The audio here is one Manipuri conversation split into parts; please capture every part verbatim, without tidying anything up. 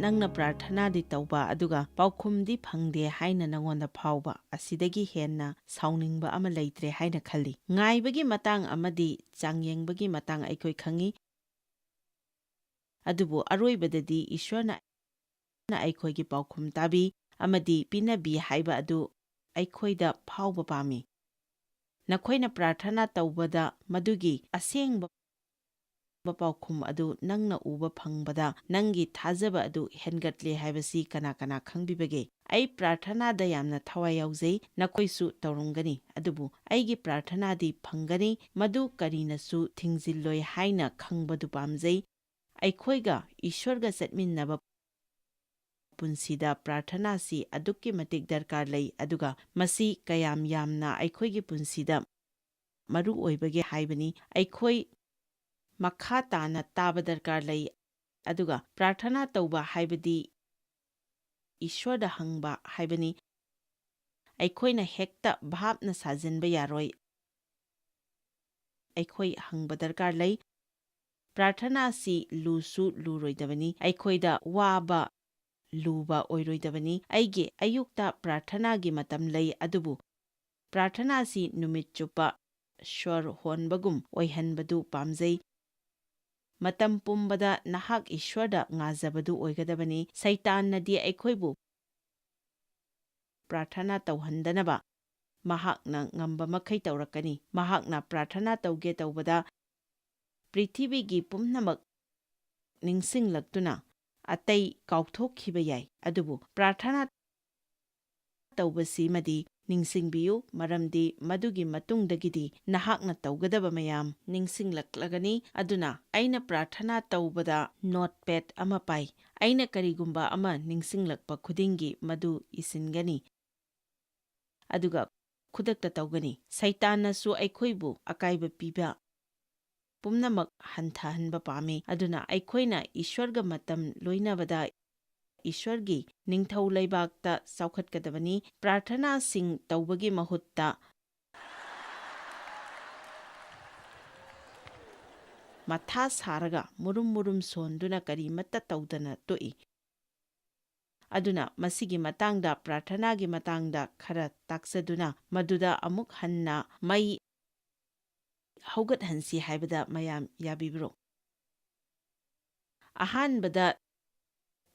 ꯅꯪꯅ ꯄ꯭ꯔꯥꯔꯊꯅꯥꯗꯤ ꯇꯧꯕ ꯑꯗꯨꯒ ꯄꯥꯎꯈꯨꯝꯗꯤ ꯐꯪꯗꯦ ꯍꯥꯏꯅ ꯅꯉꯣꯟꯗ ꯐꯥꯎꯕ, ꯑꯁꯤꯗꯒꯤ ꯍꯦꯟꯅ ꯁꯥꯎꯅꯤꯡꯕ ꯑꯃ ꯂꯩꯇ꯭ꯔꯦ ꯍꯥꯏꯅ ꯈꯜꯂꯤ꯫ ꯉꯥꯏꯕꯒꯤ ꯃꯇꯥꯡ ꯑꯃꯗꯤ ꯆꯥꯡꯌꯦꯡꯕꯒꯤ ꯃꯇꯥꯡ ꯑꯩꯈꯣꯏ ꯈꯪꯏ, ꯑꯗꯨꯕꯨ ꯑꯔꯣꯏꯕꯗꯗꯤ ꯏꯁ꯭ꯋꯔꯅ ꯑꯩꯈꯣꯏꯒꯤ ꯄꯥꯎꯈꯨꯝ ꯇꯥꯕꯤ ꯑꯃꯗꯤ ꯄꯤꯅꯕꯤ ꯍꯥꯏꯕ ꯑꯗꯨ ꯑꯩꯈꯣꯏꯗ ꯐꯥꯎꯕ ꯄꯥꯝꯃꯤ꯫ ꯅꯈꯣꯏꯅ ꯄ꯭ꯔꯥꯔꯊꯅꯥ ꯇꯧꯕꯗ ꯃꯗꯨꯒꯤ ꯑꯁꯦꯡꯕ ꯄꯥꯎꯈꯨꯝ ꯑꯗꯨ ꯅꯪꯅ ꯎꯕ ꯐꯪꯕꯗ ꯅꯪꯒꯤ ꯊꯥꯖꯕ ꯑꯗꯨ ꯍꯦꯟꯒꯠꯂꯦ ꯍꯥꯏꯕꯁꯤ ꯀꯅꯥ ꯀꯅꯥ ꯈꯪꯕꯤꯕꯒꯦ? ꯑꯩ ꯄ꯭ꯔꯥꯔꯊꯅꯥꯗ ꯌꯥꯝꯅ ꯊꯋꯥꯏ ꯌꯥꯎꯖꯩ, ꯅꯈꯣꯏꯁꯨ ꯇꯧꯔꯝꯒꯅꯤ, ꯑꯗꯨꯕꯨ ꯑꯩꯒꯤ ꯄ꯭ꯔꯥꯔꯊꯅꯥꯗꯤ ꯐꯪꯒꯅꯤ, ꯃꯗꯨ ꯀꯔꯤꯅꯁꯨ ꯊꯤꯡꯖꯤꯜꯂꯣꯏ ꯍꯥꯏꯅ ꯈꯪꯕꯗꯨ ꯄꯥꯝꯖꯩ꯫ ꯑꯩꯈꯣꯏꯒ ꯏꯁ꯭ꯋꯔꯒ ꯆꯠꯃꯤꯟꯅꯕ ꯄꯨꯟꯁꯤꯗ ꯄ꯭ꯔꯥꯔꯊꯅꯥꯁꯤ ꯑꯗꯨꯛꯀꯤ ꯃꯇꯤꯛ ꯗꯔꯀꯥꯔ ꯂꯩ, ꯑꯗꯨꯒ ꯃꯁꯤ ꯀꯌꯥꯝ ꯌꯥꯝꯅ ꯑꯩꯈꯣꯏꯒꯤ ꯄꯨꯟꯁꯤꯗ ꯃꯔꯨ ꯑꯣꯏꯕꯒꯦ ꯍꯥꯏꯕꯅꯤ꯫ ꯑꯩꯈꯣꯏ ꯃꯈꯥ ꯇꯥꯅ ꯇꯥꯕ ꯗꯔꯀꯥꯔ ꯂꯩ, ꯑꯗꯨꯒ ꯄ꯭ꯔꯥꯔꯊꯅꯥ ꯇꯧꯕ ꯍꯥꯏꯕꯗꯤ ꯏꯁ꯭ꯋꯔꯗ ꯍꯪꯕ ꯍꯥꯏꯕꯅꯤ꯫ ꯑꯩꯈꯣꯏꯅ ꯍꯦꯛꯇ ꯚꯥꯞꯅ ꯁꯥꯖꯤꯟꯕ ꯌꯥꯔꯣꯏ꯫ ꯑꯩꯈꯣꯏ ꯍꯪꯕ ꯗꯔꯀꯥꯔ ꯂꯩ꯫ ꯄ꯭ꯔꯥꯔꯊꯅꯥ ꯑꯁꯤ ꯂꯨꯁꯨ ꯂꯨꯔꯣꯏꯗꯕꯅꯤ, ꯑꯩꯈꯣꯏꯗ ꯋꯥꯕ ꯂꯨꯕ ꯑꯣꯏꯔꯣꯏꯗꯕꯅꯤ꯫ ꯑꯩꯒꯤ ꯑꯌꯨꯛꯇ ꯄ꯭ꯔꯥꯔꯊꯅꯥꯒꯤ ꯃꯇꯝ ꯂꯩ, ꯑꯗꯨꯕꯨ ꯄ꯭ꯔꯥꯔꯊꯅꯥ ꯑꯁꯤ ꯅꯨꯃꯤꯠ ꯆꯨꯞꯄ ꯁ꯭ꯋꯔ ꯍꯣꯟꯕꯒꯨꯝ ꯑꯣꯏꯍꯟꯕꯗꯨ ꯄꯥꯝꯖꯩ꯫ ꯃꯇꯝ ꯄꯨꯝꯕꯗ ꯅꯍꯥꯛ ꯏꯁ꯭ꯋꯔꯗ ꯉꯥꯖꯕꯗꯨ ꯑꯣꯏꯒꯗꯕꯅꯤ꯫ ꯁꯩꯇꯥꯟꯅꯗꯤ ꯑꯩꯈꯣꯏꯕꯨ ꯄ꯭ꯔꯥꯔꯊꯅꯥ ꯇꯧꯍꯟꯗꯅꯕ ꯃꯍꯥꯛꯅ ꯉꯝꯕ ꯃꯈꯩ ꯇꯧꯔꯛꯀꯅꯤ꯫ ꯃꯍꯥꯛꯅ ꯄ꯭ꯔꯥꯔꯊꯅꯥ ꯇꯧꯒꯦ ꯇꯧꯕꯗ ꯄ꯭ꯔꯤꯊꯤꯕꯤꯒꯤ ꯄꯨꯝꯅꯃꯛ ꯅꯤꯡꯁꯤꯡꯂꯛꯇꯨꯅ ꯑꯇꯩ ꯀꯥꯎꯊꯣꯛꯈꯤꯕ ꯌꯥꯏ, ꯑꯗꯨꯕꯨ ꯄ꯭ꯔꯥꯔꯊꯅꯥ ꯇꯧꯕꯁꯤꯃꯗꯤ ꯅꯤꯡꯁꯤꯡꯕꯤꯌꯨ, ꯃꯔꯝꯗꯤ ꯃꯗꯨꯒꯤ ꯃꯇꯨꯡꯗꯒꯤꯗꯤ ꯅꯍꯥꯛꯅ ꯇꯧꯒꯗꯕ ꯃꯌꯥꯝ ꯅꯤꯡꯁꯤꯡꯂꯛꯂꯒꯅꯤ꯫ ꯑꯗꯨꯅ ꯑꯩꯅ ꯄ꯭ꯔꯥꯔꯊꯅꯥ ꯇꯧꯕꯗ ꯅꯣꯠꯄꯦꯗ ꯑꯃ ꯄꯥꯏ꯫ ꯑꯩꯅ ꯀꯔꯤꯒꯨꯝꯕ ꯑꯃ ꯅꯤꯡꯁꯤꯡꯂꯛꯄ ꯈꯨꯗꯤꯡꯒꯤ ꯃꯗꯨ ꯏꯁꯤꯟꯒꯅꯤ, ꯑꯗꯨꯒ ꯈꯨꯗꯛꯇ ꯇꯧꯒꯅꯤ꯫ ꯁꯩꯇꯥꯟꯅꯁꯨ ꯑꯩꯈꯣꯏꯕꯨ ꯑꯀꯥꯏꯕ ꯄꯤꯕ ꯄꯨꯝꯅꯃꯛ ꯍꯟꯊꯍꯟꯕ ꯄꯥꯝꯃꯤ꯫ ꯑꯗꯨꯅ ꯑꯩꯈꯣꯏꯅ ꯏꯁ꯭ꯋꯔꯒ ꯃꯇꯝ ꯂꯣꯏꯅꯕꯗ ꯏꯁ꯭ꯋꯔꯒꯤ ꯅꯤꯡꯊꯧ ꯂꯩꯕꯥꯛꯇ ꯆꯥꯎꯈꯠꯀꯗꯕꯅꯤ꯫ ꯄ꯭ꯔꯥꯔꯊꯅꯥꯁꯤꯡ ꯇꯧꯕꯒꯤ ꯃꯍꯨꯠꯇ ꯃꯊꯥ ꯁꯥꯔꯒ ꯃꯨꯔꯨꯝ ꯃꯨꯔꯨꯝ ꯁꯣꯟꯗꯨꯅ ꯀꯔꯤꯃꯠꯇ ꯇꯧꯗꯅ ꯇꯣꯛꯏ꯫ ꯑꯗꯨꯅ ꯃꯁꯤꯒꯤ ꯃꯇꯥꯡꯗ, ꯄ꯭ꯔꯥꯔꯊꯅꯥꯒꯤ ꯃꯇꯥꯡꯗ ꯈꯔ ꯇꯥꯛꯆꯗꯨꯅ ꯃꯗꯨꯗ ꯑꯃꯨꯛ ꯍꯟꯅ ꯃꯩ ꯍꯧꯒꯠꯍꯟꯁꯤ ꯍꯥꯏꯕꯗ ꯃꯌꯥꯝ ꯌꯥꯕꯤꯕ꯭ꯔꯣ? ꯑꯍꯥꯟꯕꯗ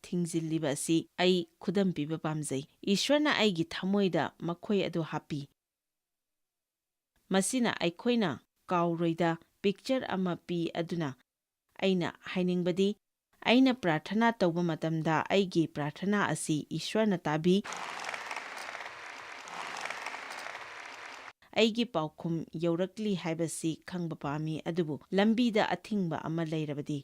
ꯊꯤꯡꯖꯤꯜꯂꯤꯕ ꯑꯁꯤ ꯑꯩ ꯈꯨꯗꯝ ꯄꯤꯕ ꯄꯥꯝꯖꯩ꯫ ꯏꯁ꯭ꯋꯔꯅ ꯑꯩꯒꯤ ꯊꯃꯣꯏꯗ ꯃꯈꯣꯏ ꯑꯗꯨ ꯍꯥꯞꯄꯤ꯫ ꯃꯁꯤꯅ ꯑꯩꯈꯣꯏꯅ ꯀꯥꯎꯔꯣꯏꯗ ꯄꯤꯛꯆꯔ ꯑꯃ ꯄꯤ꯫ ꯑꯗꯨꯅ ꯑꯩꯅ ꯍꯥꯏꯅꯤꯡꯕꯗꯤ, ꯑꯩꯅ ꯄ꯭ꯔꯥꯔꯊꯅꯥ ꯇꯧꯕ ꯃꯇꯝꯗ ꯑꯩꯒꯤ ꯄ꯭ꯔꯥꯔꯊꯅꯥ ꯑꯁꯤ ꯏꯁ꯭ꯋꯔꯅ ꯇꯥꯕꯤ꯫ ꯑꯩꯒꯤ ꯄꯥꯎꯈꯨꯝ ꯌꯧꯔꯛꯂꯤ ꯍꯥꯏꯕꯁꯤ ꯈꯪꯕ ꯄꯥꯝꯃꯤ, ꯑꯗꯨꯕꯨ ꯂꯝꯕꯤꯗ ꯑꯊꯤꯡꯕ ꯑꯃ ꯂꯩꯔꯕꯗꯤ,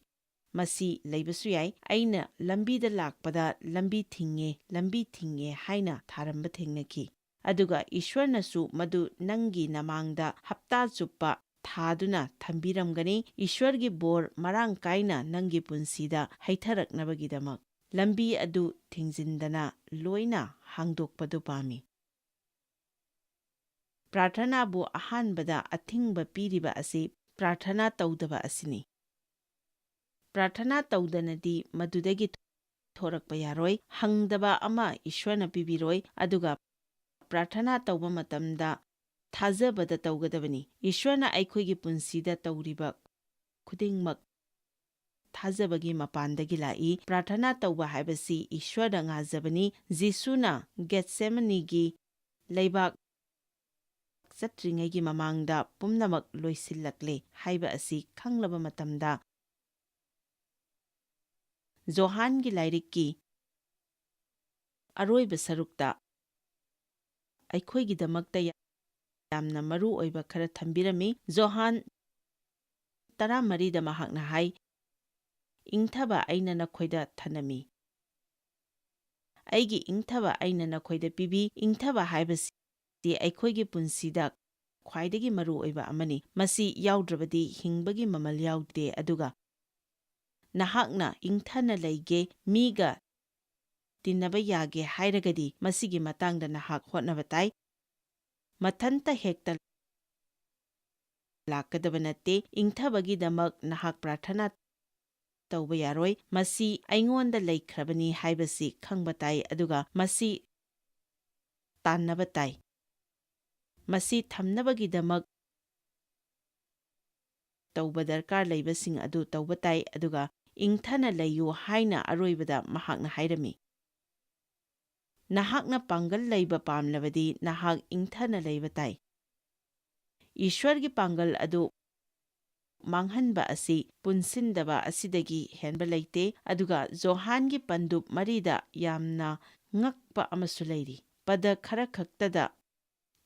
ꯃꯁꯤ ꯂꯩꯕꯁꯨ ꯌꯥꯏ, ꯑꯩꯅ ꯂꯝꯕꯤꯗ ꯂꯥꯛꯄꯗ "ꯂꯝꯕꯤ ꯊꯤꯡꯉꯦ, ꯂꯝꯕꯤ ꯊꯤꯡꯉꯦ" ꯍꯥꯏꯅ ꯊꯥꯔꯝꯕ ꯊꯦꯡꯅꯈꯤ꯫ ꯑꯗꯨꯒ ꯏꯁ꯭ꯋꯔꯅꯁꯨ ꯃꯗꯨ ꯅꯪꯒꯤ ꯅꯃꯥꯡꯗ ꯍꯞꯇꯥ ꯆꯨꯞꯄ ꯊꯥꯗꯨꯅ ꯊꯝꯕꯤꯔꯝꯒꯅꯤ꯫ ꯏꯁ꯭ꯋꯔꯒꯤ ꯕꯣꯔ ꯃꯔꯥꯡ ꯀꯥꯏꯅ ꯅꯪꯒꯤ ꯄꯨꯟꯁꯤꯗ ꯍꯩꯊꯔꯛꯅꯕꯒꯤꯗꯃꯛ ꯂꯝꯕꯤ ꯑꯗꯨ ꯊꯤꯡꯖꯤꯟꯗꯅ ꯂꯣꯏꯅ ꯍꯥꯡꯗꯣꯛꯄꯗꯨ ꯄꯥꯝꯃꯤ꯫ ꯄ꯭ꯔꯥꯔꯊꯅꯥꯕꯨ ꯑꯍꯥꯟꯕꯗ ꯑꯊꯤꯡꯕ ꯄꯤꯔꯤꯕ ꯑꯁꯤ ꯄ꯭ꯔꯥꯔꯊꯅꯥ ꯇꯧꯗꯕ ꯑꯁꯤꯅꯤ꯫ ꯄ꯭ꯔꯥꯔꯊꯅꯥ ꯇꯧꯗꯅꯗꯤ ꯃꯗꯨꯗꯒꯤ ꯊꯣꯔꯛꯄ ꯌꯥꯔꯣꯏ꯫ ꯍꯪꯗꯕ ꯑꯃ ꯏꯁ꯭ꯋꯔꯅ ꯄꯤꯕꯤꯔꯣꯏ꯫ ꯑꯗꯨꯒ ꯄ꯭ꯔꯥꯔꯊꯅꯥ ꯇꯧꯕ ꯃꯇꯝꯗ ꯊꯥꯖꯕꯗ ꯇꯧꯒꯗꯕꯅꯤ꯫ ꯏꯁ꯭ꯋꯔꯅ ꯑꯩꯈꯣꯏꯒꯤ ꯄꯨꯟꯁꯤꯗ ꯇꯧꯔꯤꯕ ꯈꯨꯗꯤꯡꯃꯛ ꯊꯥꯖꯕꯒꯤ ꯃꯄꯥꯟꯗꯒꯤ ꯂꯥꯛꯏ꯫ ꯄ꯭ꯔꯥꯔꯊꯅꯥ ꯇꯧꯕ ꯍꯥꯏꯕꯁꯤ ꯏꯁ꯭ꯋꯔꯗ ꯉꯥꯖꯕꯅꯤ꯫ ꯖꯤꯁꯨꯅ ꯒꯦꯠꯁꯦꯃꯅꯤꯒꯤ ꯂꯩꯕꯥꯛ ꯆꯠꯇ꯭ꯔꯤꯉꯩꯒꯤ ꯃꯃꯥꯡꯗ ꯄꯨꯝꯅꯃꯛ ꯂꯣꯏꯁꯤꯜꯂꯛꯂꯦ ꯍꯥꯏꯕ ꯑꯁꯤ ꯈꯪꯂꯕ ꯃꯇꯝꯗ, ꯖꯣꯍꯥꯟꯒꯤ ꯂꯥꯏꯔꯤꯛꯀꯤ ꯑꯔꯣꯏꯕ ꯁꯔꯨꯛꯇ ꯑꯩꯈꯣꯏꯒꯤꯗꯃꯛꯇ ꯌꯥꯝꯅ ꯃꯔꯨ ꯑꯣꯏꯕ ꯈꯔ ꯊꯝꯕꯤꯔꯝꯃꯤ꯫ ꯖꯣꯍꯥꯟ ꯇꯔꯥꯃꯔꯤꯗ ꯃꯍꯥꯛꯅ ꯍꯥꯏ, "ꯏꯪꯊꯕ ꯑꯩꯅ ꯅꯈꯣꯏꯗ ꯊꯅꯝꯃꯤ"꯫ "ꯑꯩꯒꯤ ꯏꯪꯊꯕ ꯑꯩꯅ ꯅꯈꯣꯏꯗ ꯄꯤꯕꯤ"꯫ ꯏꯪꯊꯕ ꯍꯥꯏꯕꯁꯤ ꯑꯩꯈꯣꯏꯒꯤ ꯄꯨꯟꯁꯤꯗ ꯈ꯭ꯋꯥꯏꯗꯒꯤ ꯃꯔꯨ ꯑꯣꯏꯕ ꯑꯃꯅꯤ꯫ ꯃꯁꯤ ꯌꯥꯎꯗ꯭ꯔꯕꯗꯤ ꯍꯤꯡꯕꯒꯤ ꯃꯃꯜ ꯌꯥꯎꯗꯦ꯫ ꯑꯗꯨꯒ ꯅꯍꯥꯛꯅ ꯏꯪꯊꯅ ꯂꯩꯒꯦ, ꯃꯤꯒ ꯇꯤꯟꯅꯕ ꯌꯥꯒꯦ ꯍꯥꯏꯔꯒꯗꯤ ꯃꯁꯤꯒꯤ ꯃꯇꯥꯡꯗ ꯅꯍꯥꯛ ꯍꯣꯠꯅꯕ ꯇꯥꯏ꯫ ꯃꯊꯟꯇ ꯍꯦꯛꯇ ꯂꯥꯛꯀꯗꯕ ꯅꯠꯇꯦ꯫ ꯏꯪꯊꯕꯒꯤꯗꯃꯛ ꯅꯍꯥꯛ ꯄ꯭ꯔꯥꯔꯊꯅꯥ ꯇꯧꯕ ꯌꯥꯔꯣꯏ꯫ ꯃꯁꯤ ꯑꯩꯉꯣꯟꯗ ꯂꯩꯈ꯭ꯔꯕꯅꯤ ꯍꯥꯏꯕꯁꯤ ꯈꯪꯕ ꯇꯥꯏ, ꯑꯗꯨꯒ ꯃꯁꯤ ꯇꯥꯟꯅꯕ ꯇꯥꯏ꯫ ꯃꯁꯤ ꯊꯝꯅꯕꯒꯤꯗꯃꯛ ꯇꯧꯕ ꯗꯔꯀꯥꯔ ꯂꯩꯕꯁꯤꯡ ꯑꯗꯨ ꯇꯧꯕ ꯇꯥꯏ, ꯑꯗꯨꯒ ꯏꯪꯊꯅ ꯂꯩꯌꯨ ꯍꯥꯏꯅ ꯑꯔꯣꯏꯕꯗ ꯃꯍꯥꯛꯅ ꯍꯥꯏꯔꯝꯃꯤ꯫ ꯅꯍꯥꯛꯅ ꯄꯥꯡꯒꯜ ꯂꯩꯕ ꯄꯥꯝꯂꯕꯗꯤ ꯅꯍꯥꯛ ꯏꯪꯊꯅ ꯂꯩꯕ ꯇꯥꯏ꯫ ꯏꯁ꯭ꯋꯔꯒꯤ ꯄꯥꯡꯒꯜ ꯑꯗꯨ ꯃꯥꯡꯍꯟꯕ ꯑꯁꯤ ꯄꯨꯟꯁꯤꯟꯗꯕ ꯑꯁꯤꯗꯒꯤ ꯍꯦꯟꯕ ꯂꯩꯇꯦ, ꯑꯗꯨꯒ ꯖꯣꯍꯥꯟꯒꯤ ꯄꯟꯗꯨꯞ ꯃꯔꯤꯗ ꯌꯥꯝꯅ ꯉꯛꯄ ꯑꯃꯁꯨ ꯂꯩꯔꯤ꯫ ꯄꯗ ꯈꯔꯈꯛꯇꯗ,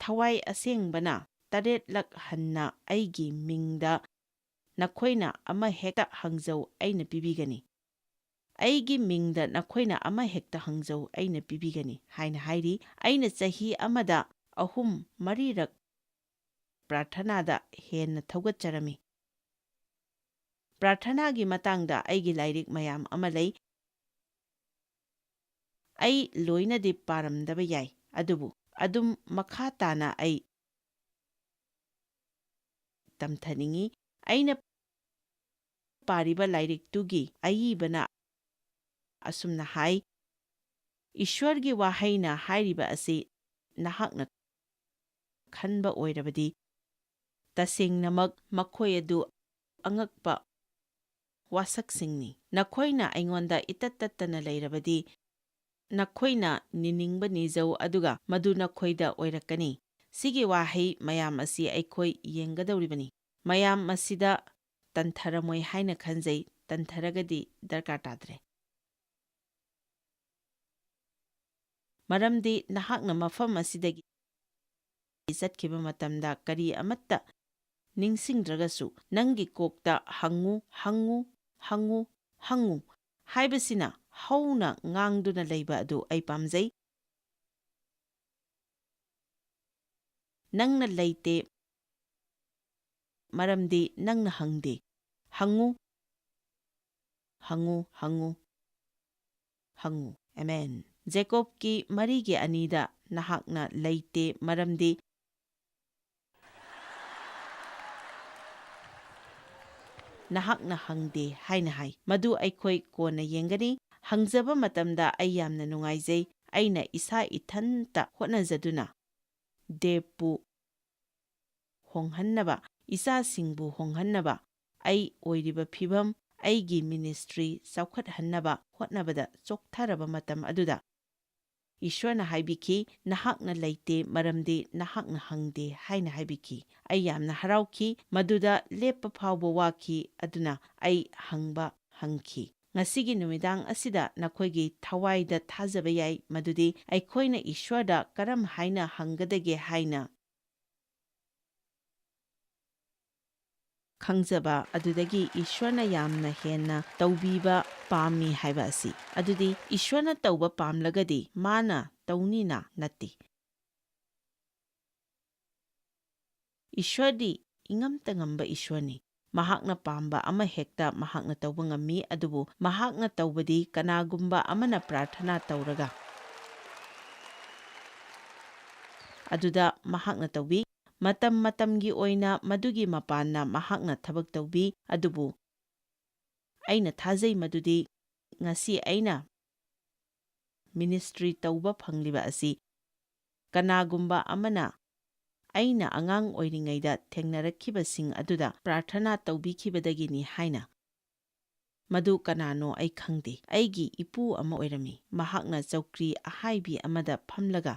"ꯊꯋꯥꯏ ꯑꯁꯦꯡꯕꯅ ꯇꯔꯦꯠꯂꯛ ꯍꯟꯅ ꯑꯩꯒꯤ ꯃꯤꯡꯗ ꯅꯈꯣꯏꯅ ꯑꯃ ꯍꯦꯛꯇ ꯍꯪꯖꯧ, ꯑꯩꯅ ꯄꯤꯕꯤꯒꯅꯤ꯫ ꯑꯩꯒꯤ ꯃꯤꯡꯗ ꯅꯈꯣꯏꯅ ꯑꯃ ꯍꯦꯛꯇ ꯍꯪꯖꯧ, ꯑꯩꯅ ꯄꯤꯕꯤꯒꯅꯤ" ꯍꯥꯏꯅ ꯍꯥꯏꯔꯤ꯫ ꯑꯩꯅ ꯆꯍꯤ ꯑꯃꯗ ꯑꯍꯨꯝ ꯃꯔꯤꯔꯛ ꯄ꯭ꯔꯥꯔꯊꯅꯥꯗ ꯍꯦꯟꯅ ꯊꯧꯒꯠꯆꯔꯝꯃꯤ꯫ ꯄ꯭ꯔꯥꯔꯊꯅꯥꯒꯤ ꯃꯇꯥꯡꯗ ꯑꯩꯒꯤ ꯂꯥꯏꯔꯤꯛ ꯃꯌꯥꯝ ꯑꯃ ꯂꯩ꯫ ꯑꯩ ꯂꯣꯏꯅꯗꯤ ꯄꯥꯔꯝꯗꯕ ꯌꯥꯏ, ꯑꯗꯨꯕꯨ ꯑꯗꯨꯝ ꯃꯈꯥ ꯇꯥꯅ ꯑꯩ ꯇꯝꯊꯅꯤꯡꯏ꯫ ꯑꯩꯅ ꯄꯥꯔꯤꯕ ꯂꯥꯏꯔꯤꯛꯇꯨꯒꯤ ꯑꯏꯕꯅ ꯑꯁꯨꯝꯅ ꯍꯥꯏ, "ꯏꯁ꯭ꯋꯔꯒꯤ ꯋꯥꯍꯩꯅ ꯍꯥꯏꯔꯤꯕ ꯑꯁꯤ ꯅꯍꯥꯛꯅ ꯈꯟꯕ ꯑꯣꯏꯔꯕꯗꯤ, ꯇꯁꯦꯡꯅꯃꯛ ꯃꯈꯣꯏ ꯑꯗꯨ ꯑꯉꯛꯄ ꯋꯥꯁꯛꯁꯤꯡꯅꯤ꯫ ꯅꯈꯣꯏꯅ ꯑꯩꯉꯣꯟꯗ ꯏꯇꯠ ꯇꯠꯇꯅ ꯂꯩꯔꯕꯗꯤ, ꯅꯈꯣꯏꯅ ꯅꯤꯅꯤꯡꯕ ꯅꯤꯖꯧ, ꯑꯗꯨꯒ ꯃꯗꯨ ꯅꯈꯣꯏꯗ ꯑꯣꯏꯔꯛꯀꯅꯤ"꯫ ꯁꯤꯒꯤ ꯋꯥꯍꯩ ꯃꯌꯥꯝ ꯑꯁꯤ ꯑꯩꯈꯣꯏ ꯌꯦꯡꯒꯗꯧꯔꯤꯕꯅꯤ꯫ ꯃꯌꯥꯝ ꯑꯁꯤꯗ ꯇꯟꯊꯔꯝꯃꯣꯏ ꯍꯥꯏꯅ ꯈꯟꯖꯩ, ꯇꯟꯊꯔꯒꯗꯤ ꯗꯔꯀꯥꯔ ꯇꯥꯗ꯭ꯔꯦ꯫ ꯃꯔꯝꯗꯤ ꯅꯍꯥꯛꯅ ꯃꯐꯝ ꯑꯁꯤꯗꯒꯤ ꯆꯠꯈꯤꯕ ꯃꯇꯝꯗ ꯀꯔꯤ ꯑꯃꯠꯇ ꯅꯤꯡꯁꯤꯡꯗ꯭ꯔꯒꯁꯨ, ꯅꯪꯒꯤ ꯀꯣꯛꯇ "ꯍꯪꯉꯨ, ꯍꯪꯉꯨ, ꯍꯪꯉꯨ, ꯍꯪꯉꯨ" ꯍꯥꯏꯕꯁꯤꯅ ꯍꯧꯅ ꯉꯥꯡꯗꯨꯅ ꯂꯩꯕ ꯑꯗꯨ ꯑꯩ ꯄꯥꯝꯖꯩ꯫ ꯅꯪꯅ ꯂꯩꯇꯦ, ꯃꯔꯝꯗꯤ ꯅꯪꯅ ꯍꯪꯗꯦ꯫ ꯍꯪꯉꯨ, ꯍꯪꯉꯨ, ꯍꯪꯉꯨ, ꯍꯪꯉꯨ꯫ ꯑꯃꯦꯟ꯫ ꯖꯦꯀꯣꯕꯀꯤ ꯃꯔꯤꯒꯤ ꯑꯅꯤꯗ ꯅꯍꯥꯛꯅ ꯂꯩꯇꯦ, ꯃꯔꯝꯗꯤ ꯅꯍꯥꯛꯅ ꯍꯪꯗꯦ ꯍꯥꯏꯅ ꯍꯥꯏ꯫ ꯃꯗꯨ ꯑꯩꯈꯣꯏ ꯀꯣꯟꯅ ꯌꯦꯡꯒꯅꯤ꯫ ꯍꯪꯖꯕ ꯃꯇꯝꯗ ꯑꯩ ꯌꯥꯝꯅ ꯅꯨꯡꯉꯥꯏꯖꯩ꯫ ꯑꯩꯅ ꯏꯁꯥ ꯏꯊꯟꯇ ꯍꯣꯠꯅꯖꯗꯨꯅ ꯗꯦꯕꯄꯨ ꯍꯣꯡꯍꯟꯅꯕ, ꯏꯆꯥꯁꯤꯡꯕꯨ ꯍꯣꯡꯍꯟꯅꯕ, ꯑꯩ ꯑꯣꯏꯔꯤꯕ ꯐꯤꯚꯝ, ꯑꯩꯒꯤ ꯃꯤꯅꯤꯁꯇ꯭ꯔꯤ ꯆꯥꯎꯈꯠꯍꯟꯅꯕ ꯍꯣꯠꯅꯕꯗ ꯆꯣꯛꯊꯔꯕ ꯃꯇꯝ ꯑꯗꯨꯗ ꯏꯁ꯭ꯋꯔꯅ ꯍꯥꯏꯕꯤꯈꯤ, "ꯅꯍꯥꯛꯅ ꯂꯩꯇꯦ, ꯃꯔꯝꯗꯤ ꯅꯍꯥꯛꯅ ꯍꯪꯗꯦ" ꯍꯥꯏꯅ ꯍꯥꯏꯕꯤꯈꯤ꯫ ꯑꯩ ꯌꯥꯝꯅ ꯍꯔꯥꯎꯈꯤ꯫ ꯃꯗꯨꯗ ꯂꯦꯞꯄ ꯐꯥꯎꯕ ꯋꯥꯈꯤ, ꯑꯗꯨꯅ ꯑꯩ ꯍꯪꯕ ꯍꯪꯈꯤ꯫ ꯉꯁꯤꯒꯤ ꯅꯨꯃꯤꯗꯥꯡ ꯑꯁꯤꯗ ꯅꯈꯣꯏꯒꯤ ꯊꯋꯥꯏꯗ ꯊꯥꯖꯕ ꯌꯥꯏ ꯃꯗꯨꯗꯤ ꯑꯩꯈꯣꯏꯅ ꯏꯁ꯭ꯋꯔꯗ ꯀꯔꯝ ꯍꯥꯏꯅ ꯍꯪꯒꯗꯒꯦ ꯍꯥꯏꯅ ꯈꯪꯖꯕ ꯑꯗꯨꯗꯒꯤ ꯏꯁ꯭ꯋꯔꯅ ꯌꯥꯝꯅ ꯍꯦꯟꯅ ꯇꯧꯕꯤꯕ ꯄꯥꯝꯃꯤ ꯍꯥꯏꯕ ꯑꯁꯤ꯫ ꯑꯗꯨꯗꯤ ꯏꯁ꯭ꯋꯔꯅ ꯇꯧꯕ ꯄꯥꯝꯂꯒꯗꯤ ꯃꯥꯅ ꯇꯧꯅꯤꯅ ꯅꯠꯇꯦ꯫ ꯏꯁ꯭ꯋꯔꯗꯤ ꯏꯉꯝꯇ ꯉꯝꯕ ꯏꯁ꯭ꯋꯔꯅꯤ꯫ ꯃꯍꯥꯛꯅ ꯄꯥꯝꯕ ꯑꯃ ꯍꯦꯛꯇ ꯃꯍꯥꯛꯅ ꯇꯧꯕ ꯉꯝꯃꯤ, ꯑꯗꯨꯕꯨ ꯃꯍꯥꯛꯅ ꯇꯧꯕꯗꯤ ꯀꯅꯥꯒꯨꯝꯕ ꯑꯃꯅ ꯄ꯭ꯔꯥꯔꯊꯅꯥ ꯇꯧꯔꯒ ꯑꯗꯨꯗ ꯃꯍꯥꯛꯅ ꯇꯧꯕꯤ꯫ ꯃꯇꯝ ꯃꯇꯝꯒꯤ ꯑꯣꯏꯅ ꯃꯗꯨꯒꯤ ꯃꯄꯥꯟꯅ ꯃꯍꯥꯛꯅ ꯊꯕꯛ ꯇꯧꯕꯤ, ꯑꯗꯨꯕꯨ ꯑꯩꯅ ꯊꯥꯖꯩ ꯃꯗꯨꯗꯤ ꯉꯁꯤ ꯑꯩꯅ ꯃꯤꯅꯤꯁꯇ꯭ꯔꯤ ꯇꯧꯕ ꯐꯪꯂꯤꯕ ꯑꯁꯤ ꯀꯅꯥꯒꯨꯝꯕ ꯑꯃꯅ ꯑꯩꯅ ꯑꯉꯥꯡ ꯑꯣꯏꯔꯤꯉꯩꯗ ꯊꯦꯡꯅꯔꯛꯈꯤꯕꯁꯤꯡ ꯑꯗꯨꯗ ꯄ꯭ꯔꯥꯔꯊꯅꯥ ꯇꯧꯕꯤꯈꯤꯕꯗꯒꯤꯅꯤ ꯍꯥꯏꯅ꯫ ꯃꯗꯨ ꯀꯅꯥꯅꯣ ꯑꯩ ꯈꯪꯗꯦ꯫ ꯑꯩꯒꯤ ꯏꯄꯨ ꯑꯃ ꯑꯣꯏꯔꯝꯃꯤ꯫ ꯃꯍꯥꯛꯅ ꯆꯧꯀ꯭ꯔꯤ ꯑꯍꯥꯏꯕꯤ ꯑꯃꯗ ꯐꯝꯂꯒ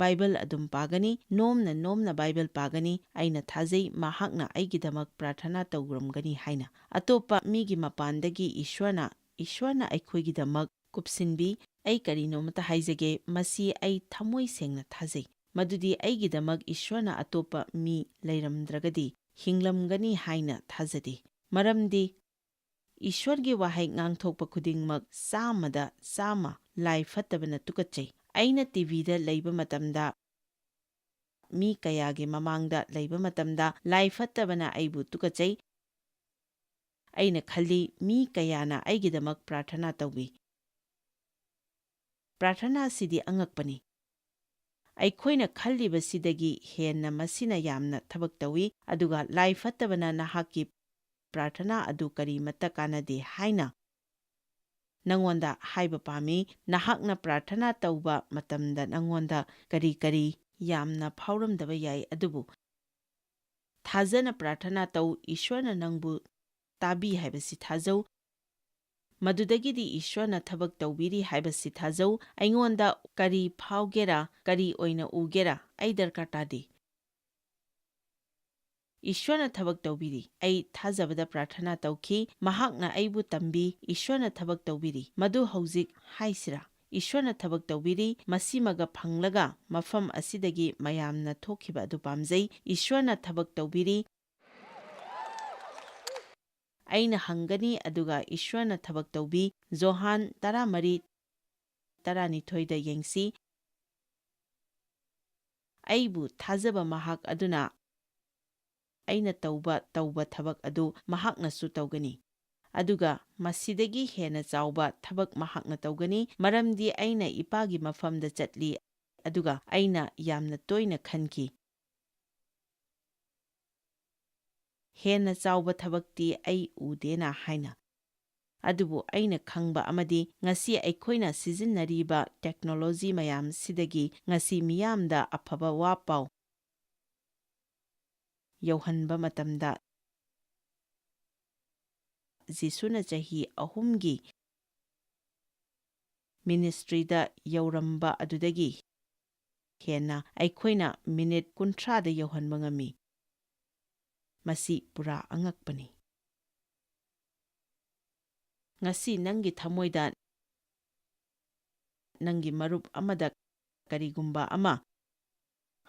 ꯕꯥꯏꯕꯜ ꯑꯗꯨꯝ ꯄꯥꯒꯅꯤ, ꯅꯣꯝꯅ ꯅꯣꯝꯅ ꯕꯥꯏꯕꯜ ꯄꯥꯒꯅꯤ꯫ ꯑꯩꯅ ꯊꯥꯖꯩ ꯃꯍꯥꯛꯅ ꯑꯩꯒꯤꯗꯃꯛ ꯄ꯭ꯔꯥꯔꯊꯅꯥ ꯇꯧꯔꯝꯒꯅꯤ ꯍꯥꯏꯅ꯫ ꯑꯇꯣꯞꯄ ꯃꯤꯒꯤ ꯃꯄꯥꯟꯗꯒꯤ ꯏꯁ꯭ꯋꯔꯅ, ꯏꯁ꯭ꯋꯔꯅ ꯑꯩꯈꯣꯏꯒꯤꯗꯃꯛ ꯀꯨꯞꯁꯤꯟꯕꯤ꯫ ꯑꯩ ꯀꯔꯤꯅꯣꯃꯇ ꯍꯥꯏꯖꯒꯦ, ꯃꯁꯤ ꯑꯩ ꯊꯃꯣꯏ ꯁꯦꯡꯅ ꯊꯥꯖꯩ꯫ ꯃꯗꯨꯗꯤ ꯑꯩꯒꯤꯗꯃꯛ ꯏꯁ꯭ꯋꯔꯅ ꯑꯇꯣꯞꯄ ꯃꯤ ꯂꯩꯔꯝꯗ꯭ꯔꯒꯗꯤ ꯍꯤꯡꯂꯝꯒꯅꯤ ꯍꯥꯏꯅ ꯊꯥꯖꯗꯦ꯫ ꯃꯔꯝꯗꯤ ꯏꯁ꯭ꯋꯔꯒꯤ ꯋꯥꯍꯩ ꯉꯥꯡꯊꯣꯛꯄ ꯈꯨꯗꯤꯡꯃꯛ ꯆꯥꯝꯃꯗ ꯆꯥꯝꯃ ꯂꯥꯏ ꯐꯠꯇꯕꯅ ꯇꯨꯀꯠꯆꯩ꯫ ꯑꯩꯅ ꯇꯤꯚꯤꯗ ꯂꯩꯕ ꯃꯇꯝꯗ, ꯃꯤ ꯀꯌꯥꯒꯤ ꯃꯃꯥꯡꯗ ꯂꯩꯕ ꯃꯇꯝꯗ ꯂꯥꯏ ꯐꯠꯇꯕꯅ ꯑꯩꯕꯨ ꯇꯨꯀꯠꯆꯩ꯫ ꯑꯩꯅ ꯈꯜꯂꯤ, ꯃꯤ ꯀꯌꯥꯅ ꯑꯩꯒꯤꯗꯃꯛ ꯄ꯭ꯔꯥꯔꯊꯅꯥ ꯇꯧꯕꯤ꯫ ꯄ꯭ꯔꯥꯔꯊꯅꯥ ꯑꯁꯤꯗꯤ ꯑꯉꯛꯄꯅꯤ꯫ ꯑꯩꯈꯣꯏꯅ ꯈꯜꯂꯤꯕꯁꯤꯗꯒꯤ ꯍꯦꯟꯅ ꯃꯁꯤꯅ ꯌꯥꯝꯅ ꯊꯕꯛ ꯇꯧꯏ, ꯑꯗꯨꯒ ꯂꯥꯏ ꯐꯠꯇꯕꯅ ꯅꯍꯥꯛꯀꯤ ꯄ꯭ꯔꯥꯔꯊꯅꯥ ꯑꯗꯨ ꯀꯔꯤꯃꯠꯇ ꯀꯥꯟꯅꯗꯦ ꯍꯥꯏꯅ ꯅꯉꯣꯟꯗ ꯍꯥꯏꯕ ꯄꯥꯝꯃꯤ꯫ ꯅꯍꯥꯛꯅ ꯄ꯭ꯔꯥꯔꯊꯅꯥ ꯇꯧꯕ ꯃꯇꯝꯗ ꯅꯉꯣꯟꯗ ꯀꯔꯤ ꯀꯔꯤ ꯌꯥꯝꯅ ꯐꯥꯎꯔꯝꯗꯕ ꯌꯥꯏ, ꯑꯗꯨꯕꯨ ꯊꯥꯖꯅ ꯄ꯭ꯔꯥꯔꯊꯅꯥ ꯇꯧ, ꯏꯁ꯭ꯋꯔꯅ ꯅꯪꯕꯨ ꯇꯥꯕꯤ ꯍꯥꯏꯕꯁꯤ ꯊꯥꯖꯧ꯫ ꯃꯗꯨꯗꯒꯤꯗꯤ ꯏꯁ꯭ꯋꯔꯅ ꯊꯕꯛ ꯇꯧꯕꯤꯔꯤ ꯍꯥꯏꯕꯁꯤ ꯊꯥꯖꯧ꯫ ꯑꯩꯉꯣꯟꯗ ꯀꯔꯤ ꯐꯥꯎꯒꯦꯔꯥ, ꯀꯔꯤ ꯑꯣꯏꯅ ꯎꯒꯦꯔꯥ, ꯑꯩ ꯗꯔꯀꯥꯔ ꯇꯥꯗꯦ꯫ ꯏꯁ꯭ꯋꯔꯅ ꯊꯕꯛ ꯇꯧꯕꯤꯔꯤ꯫ ꯑꯩ ꯊꯥꯖꯕꯗ ꯄ꯭ꯔꯥꯔꯊꯅꯥ ꯇꯧꯈꯤ꯫ ꯃꯍꯥꯛꯅ ꯑꯩꯕꯨ ꯇꯝꯕꯤ꯫ ꯏꯁ꯭ꯋꯔꯅ ꯊꯕꯛ ꯇꯧꯕꯤꯔꯤ꯫ ꯃꯗꯨ ꯍꯧꯖꯤꯛ ꯍꯥꯏꯁꯤꯔꯥ? ꯏꯁ꯭ꯋꯔꯅ ꯊꯕꯛ ꯇꯧꯕꯤꯔꯤ꯫ ꯃꯁꯤꯃꯒ ꯐꯪꯂꯒ ꯃꯐꯝ ꯑꯁꯤꯗꯒꯤ ꯃꯌꯥꯝꯅ ꯊꯣꯛꯈꯤꯕ ꯑꯗꯨ ꯄꯥꯝꯖꯩ꯫ ꯏꯁ꯭ꯋꯔꯅ ꯊꯕꯛ ꯇꯧꯕꯤꯔꯤ꯫ ꯑꯩꯅ ꯍꯪꯒꯅꯤ, ꯑꯗꯨꯒ ꯏꯁ꯭ꯋꯔꯅ ꯊꯕꯛ ꯇꯧꯕꯤ꯫ ꯖꯣꯍꯥꯟ ꯇꯔꯥꯃꯔꯤ, ꯇꯔꯥꯅꯤꯊꯣꯏꯗ ꯌꯦꯡꯁꯤ꯫ ꯑꯩꯕꯨ ꯊꯥꯖꯕ ꯃꯍꯥꯛ ꯑꯗꯨꯅ ꯑꯩꯅ ꯇꯧꯕ, ꯇꯧꯕ ꯊꯕꯛ ꯑꯗꯨ ꯃꯍꯥꯛꯅꯁꯨ ꯇꯧꯒꯅꯤ꯫ ꯑꯗꯨꯒ ꯃꯁꯤꯗꯒꯤ ꯍꯦꯟꯅ ꯆꯥꯎꯕ ꯊꯕꯛ ꯃꯍꯥꯛꯅ ꯇꯧꯒꯅꯤ, ꯃꯔꯝꯗꯤ ꯑꯩꯅ ꯏꯄꯥꯒꯤ ꯃꯐꯝꯗ ꯆꯠꯂꯤ, ꯑꯗꯨꯒ ꯑꯩꯅ ꯌꯥꯝꯅ ꯇꯣꯏꯅ ꯈꯟꯈꯤ, "ꯍꯦꯟꯅ ꯆꯥꯎꯕ ꯊꯕꯛꯇꯤ ꯑꯩ ꯎꯗꯦꯅ" ꯍꯥꯏꯅ꯫ ꯑꯗꯨꯕꯨ ꯑꯩꯅ ꯈꯪꯕ ꯑꯃꯗꯤ ꯉꯁꯤ ꯑꯩꯈꯣꯏꯅ ꯁꯤꯖꯤꯟꯅꯔꯤꯕ ꯇꯦꯛꯅꯣꯂꯣꯖꯤ ꯃꯌꯥꯝꯁꯤꯗꯒꯤ ꯉꯁꯤ ꯃꯤꯌꯥꯝꯗ ꯑꯐꯕ ꯋꯥ ꯄꯥꯎ ꯌꯧꯍꯟꯕ ꯃꯇꯝꯗ, ꯖꯤꯁꯨꯅ ꯆꯍꯤ ꯑꯍꯨꯝꯒꯤ ꯃꯤꯅꯤꯁꯇ꯭ꯔꯤꯗ ꯌꯧꯔꯝꯕ ꯑꯗꯨꯗꯒꯤ ꯍꯦꯟꯅ ꯑꯩꯈꯣꯏꯅ ꯃꯤꯅꯤꯠ ꯀꯨꯟꯊ꯭ꯔꯥꯗ ꯌꯧꯍꯟꯕ ꯉꯝꯃꯤ꯫ ꯃꯁꯤ ꯄꯨꯔꯥ ꯑꯉꯛꯄꯅꯤ꯫ ꯉꯁꯤ ꯅꯪꯒꯤ ꯊꯃꯣꯏꯗ, ꯅꯪꯒꯤ ꯃꯔꯨꯞ ꯑꯃꯗ ꯀꯔꯤꯒꯨꯝꯕ ꯑꯃ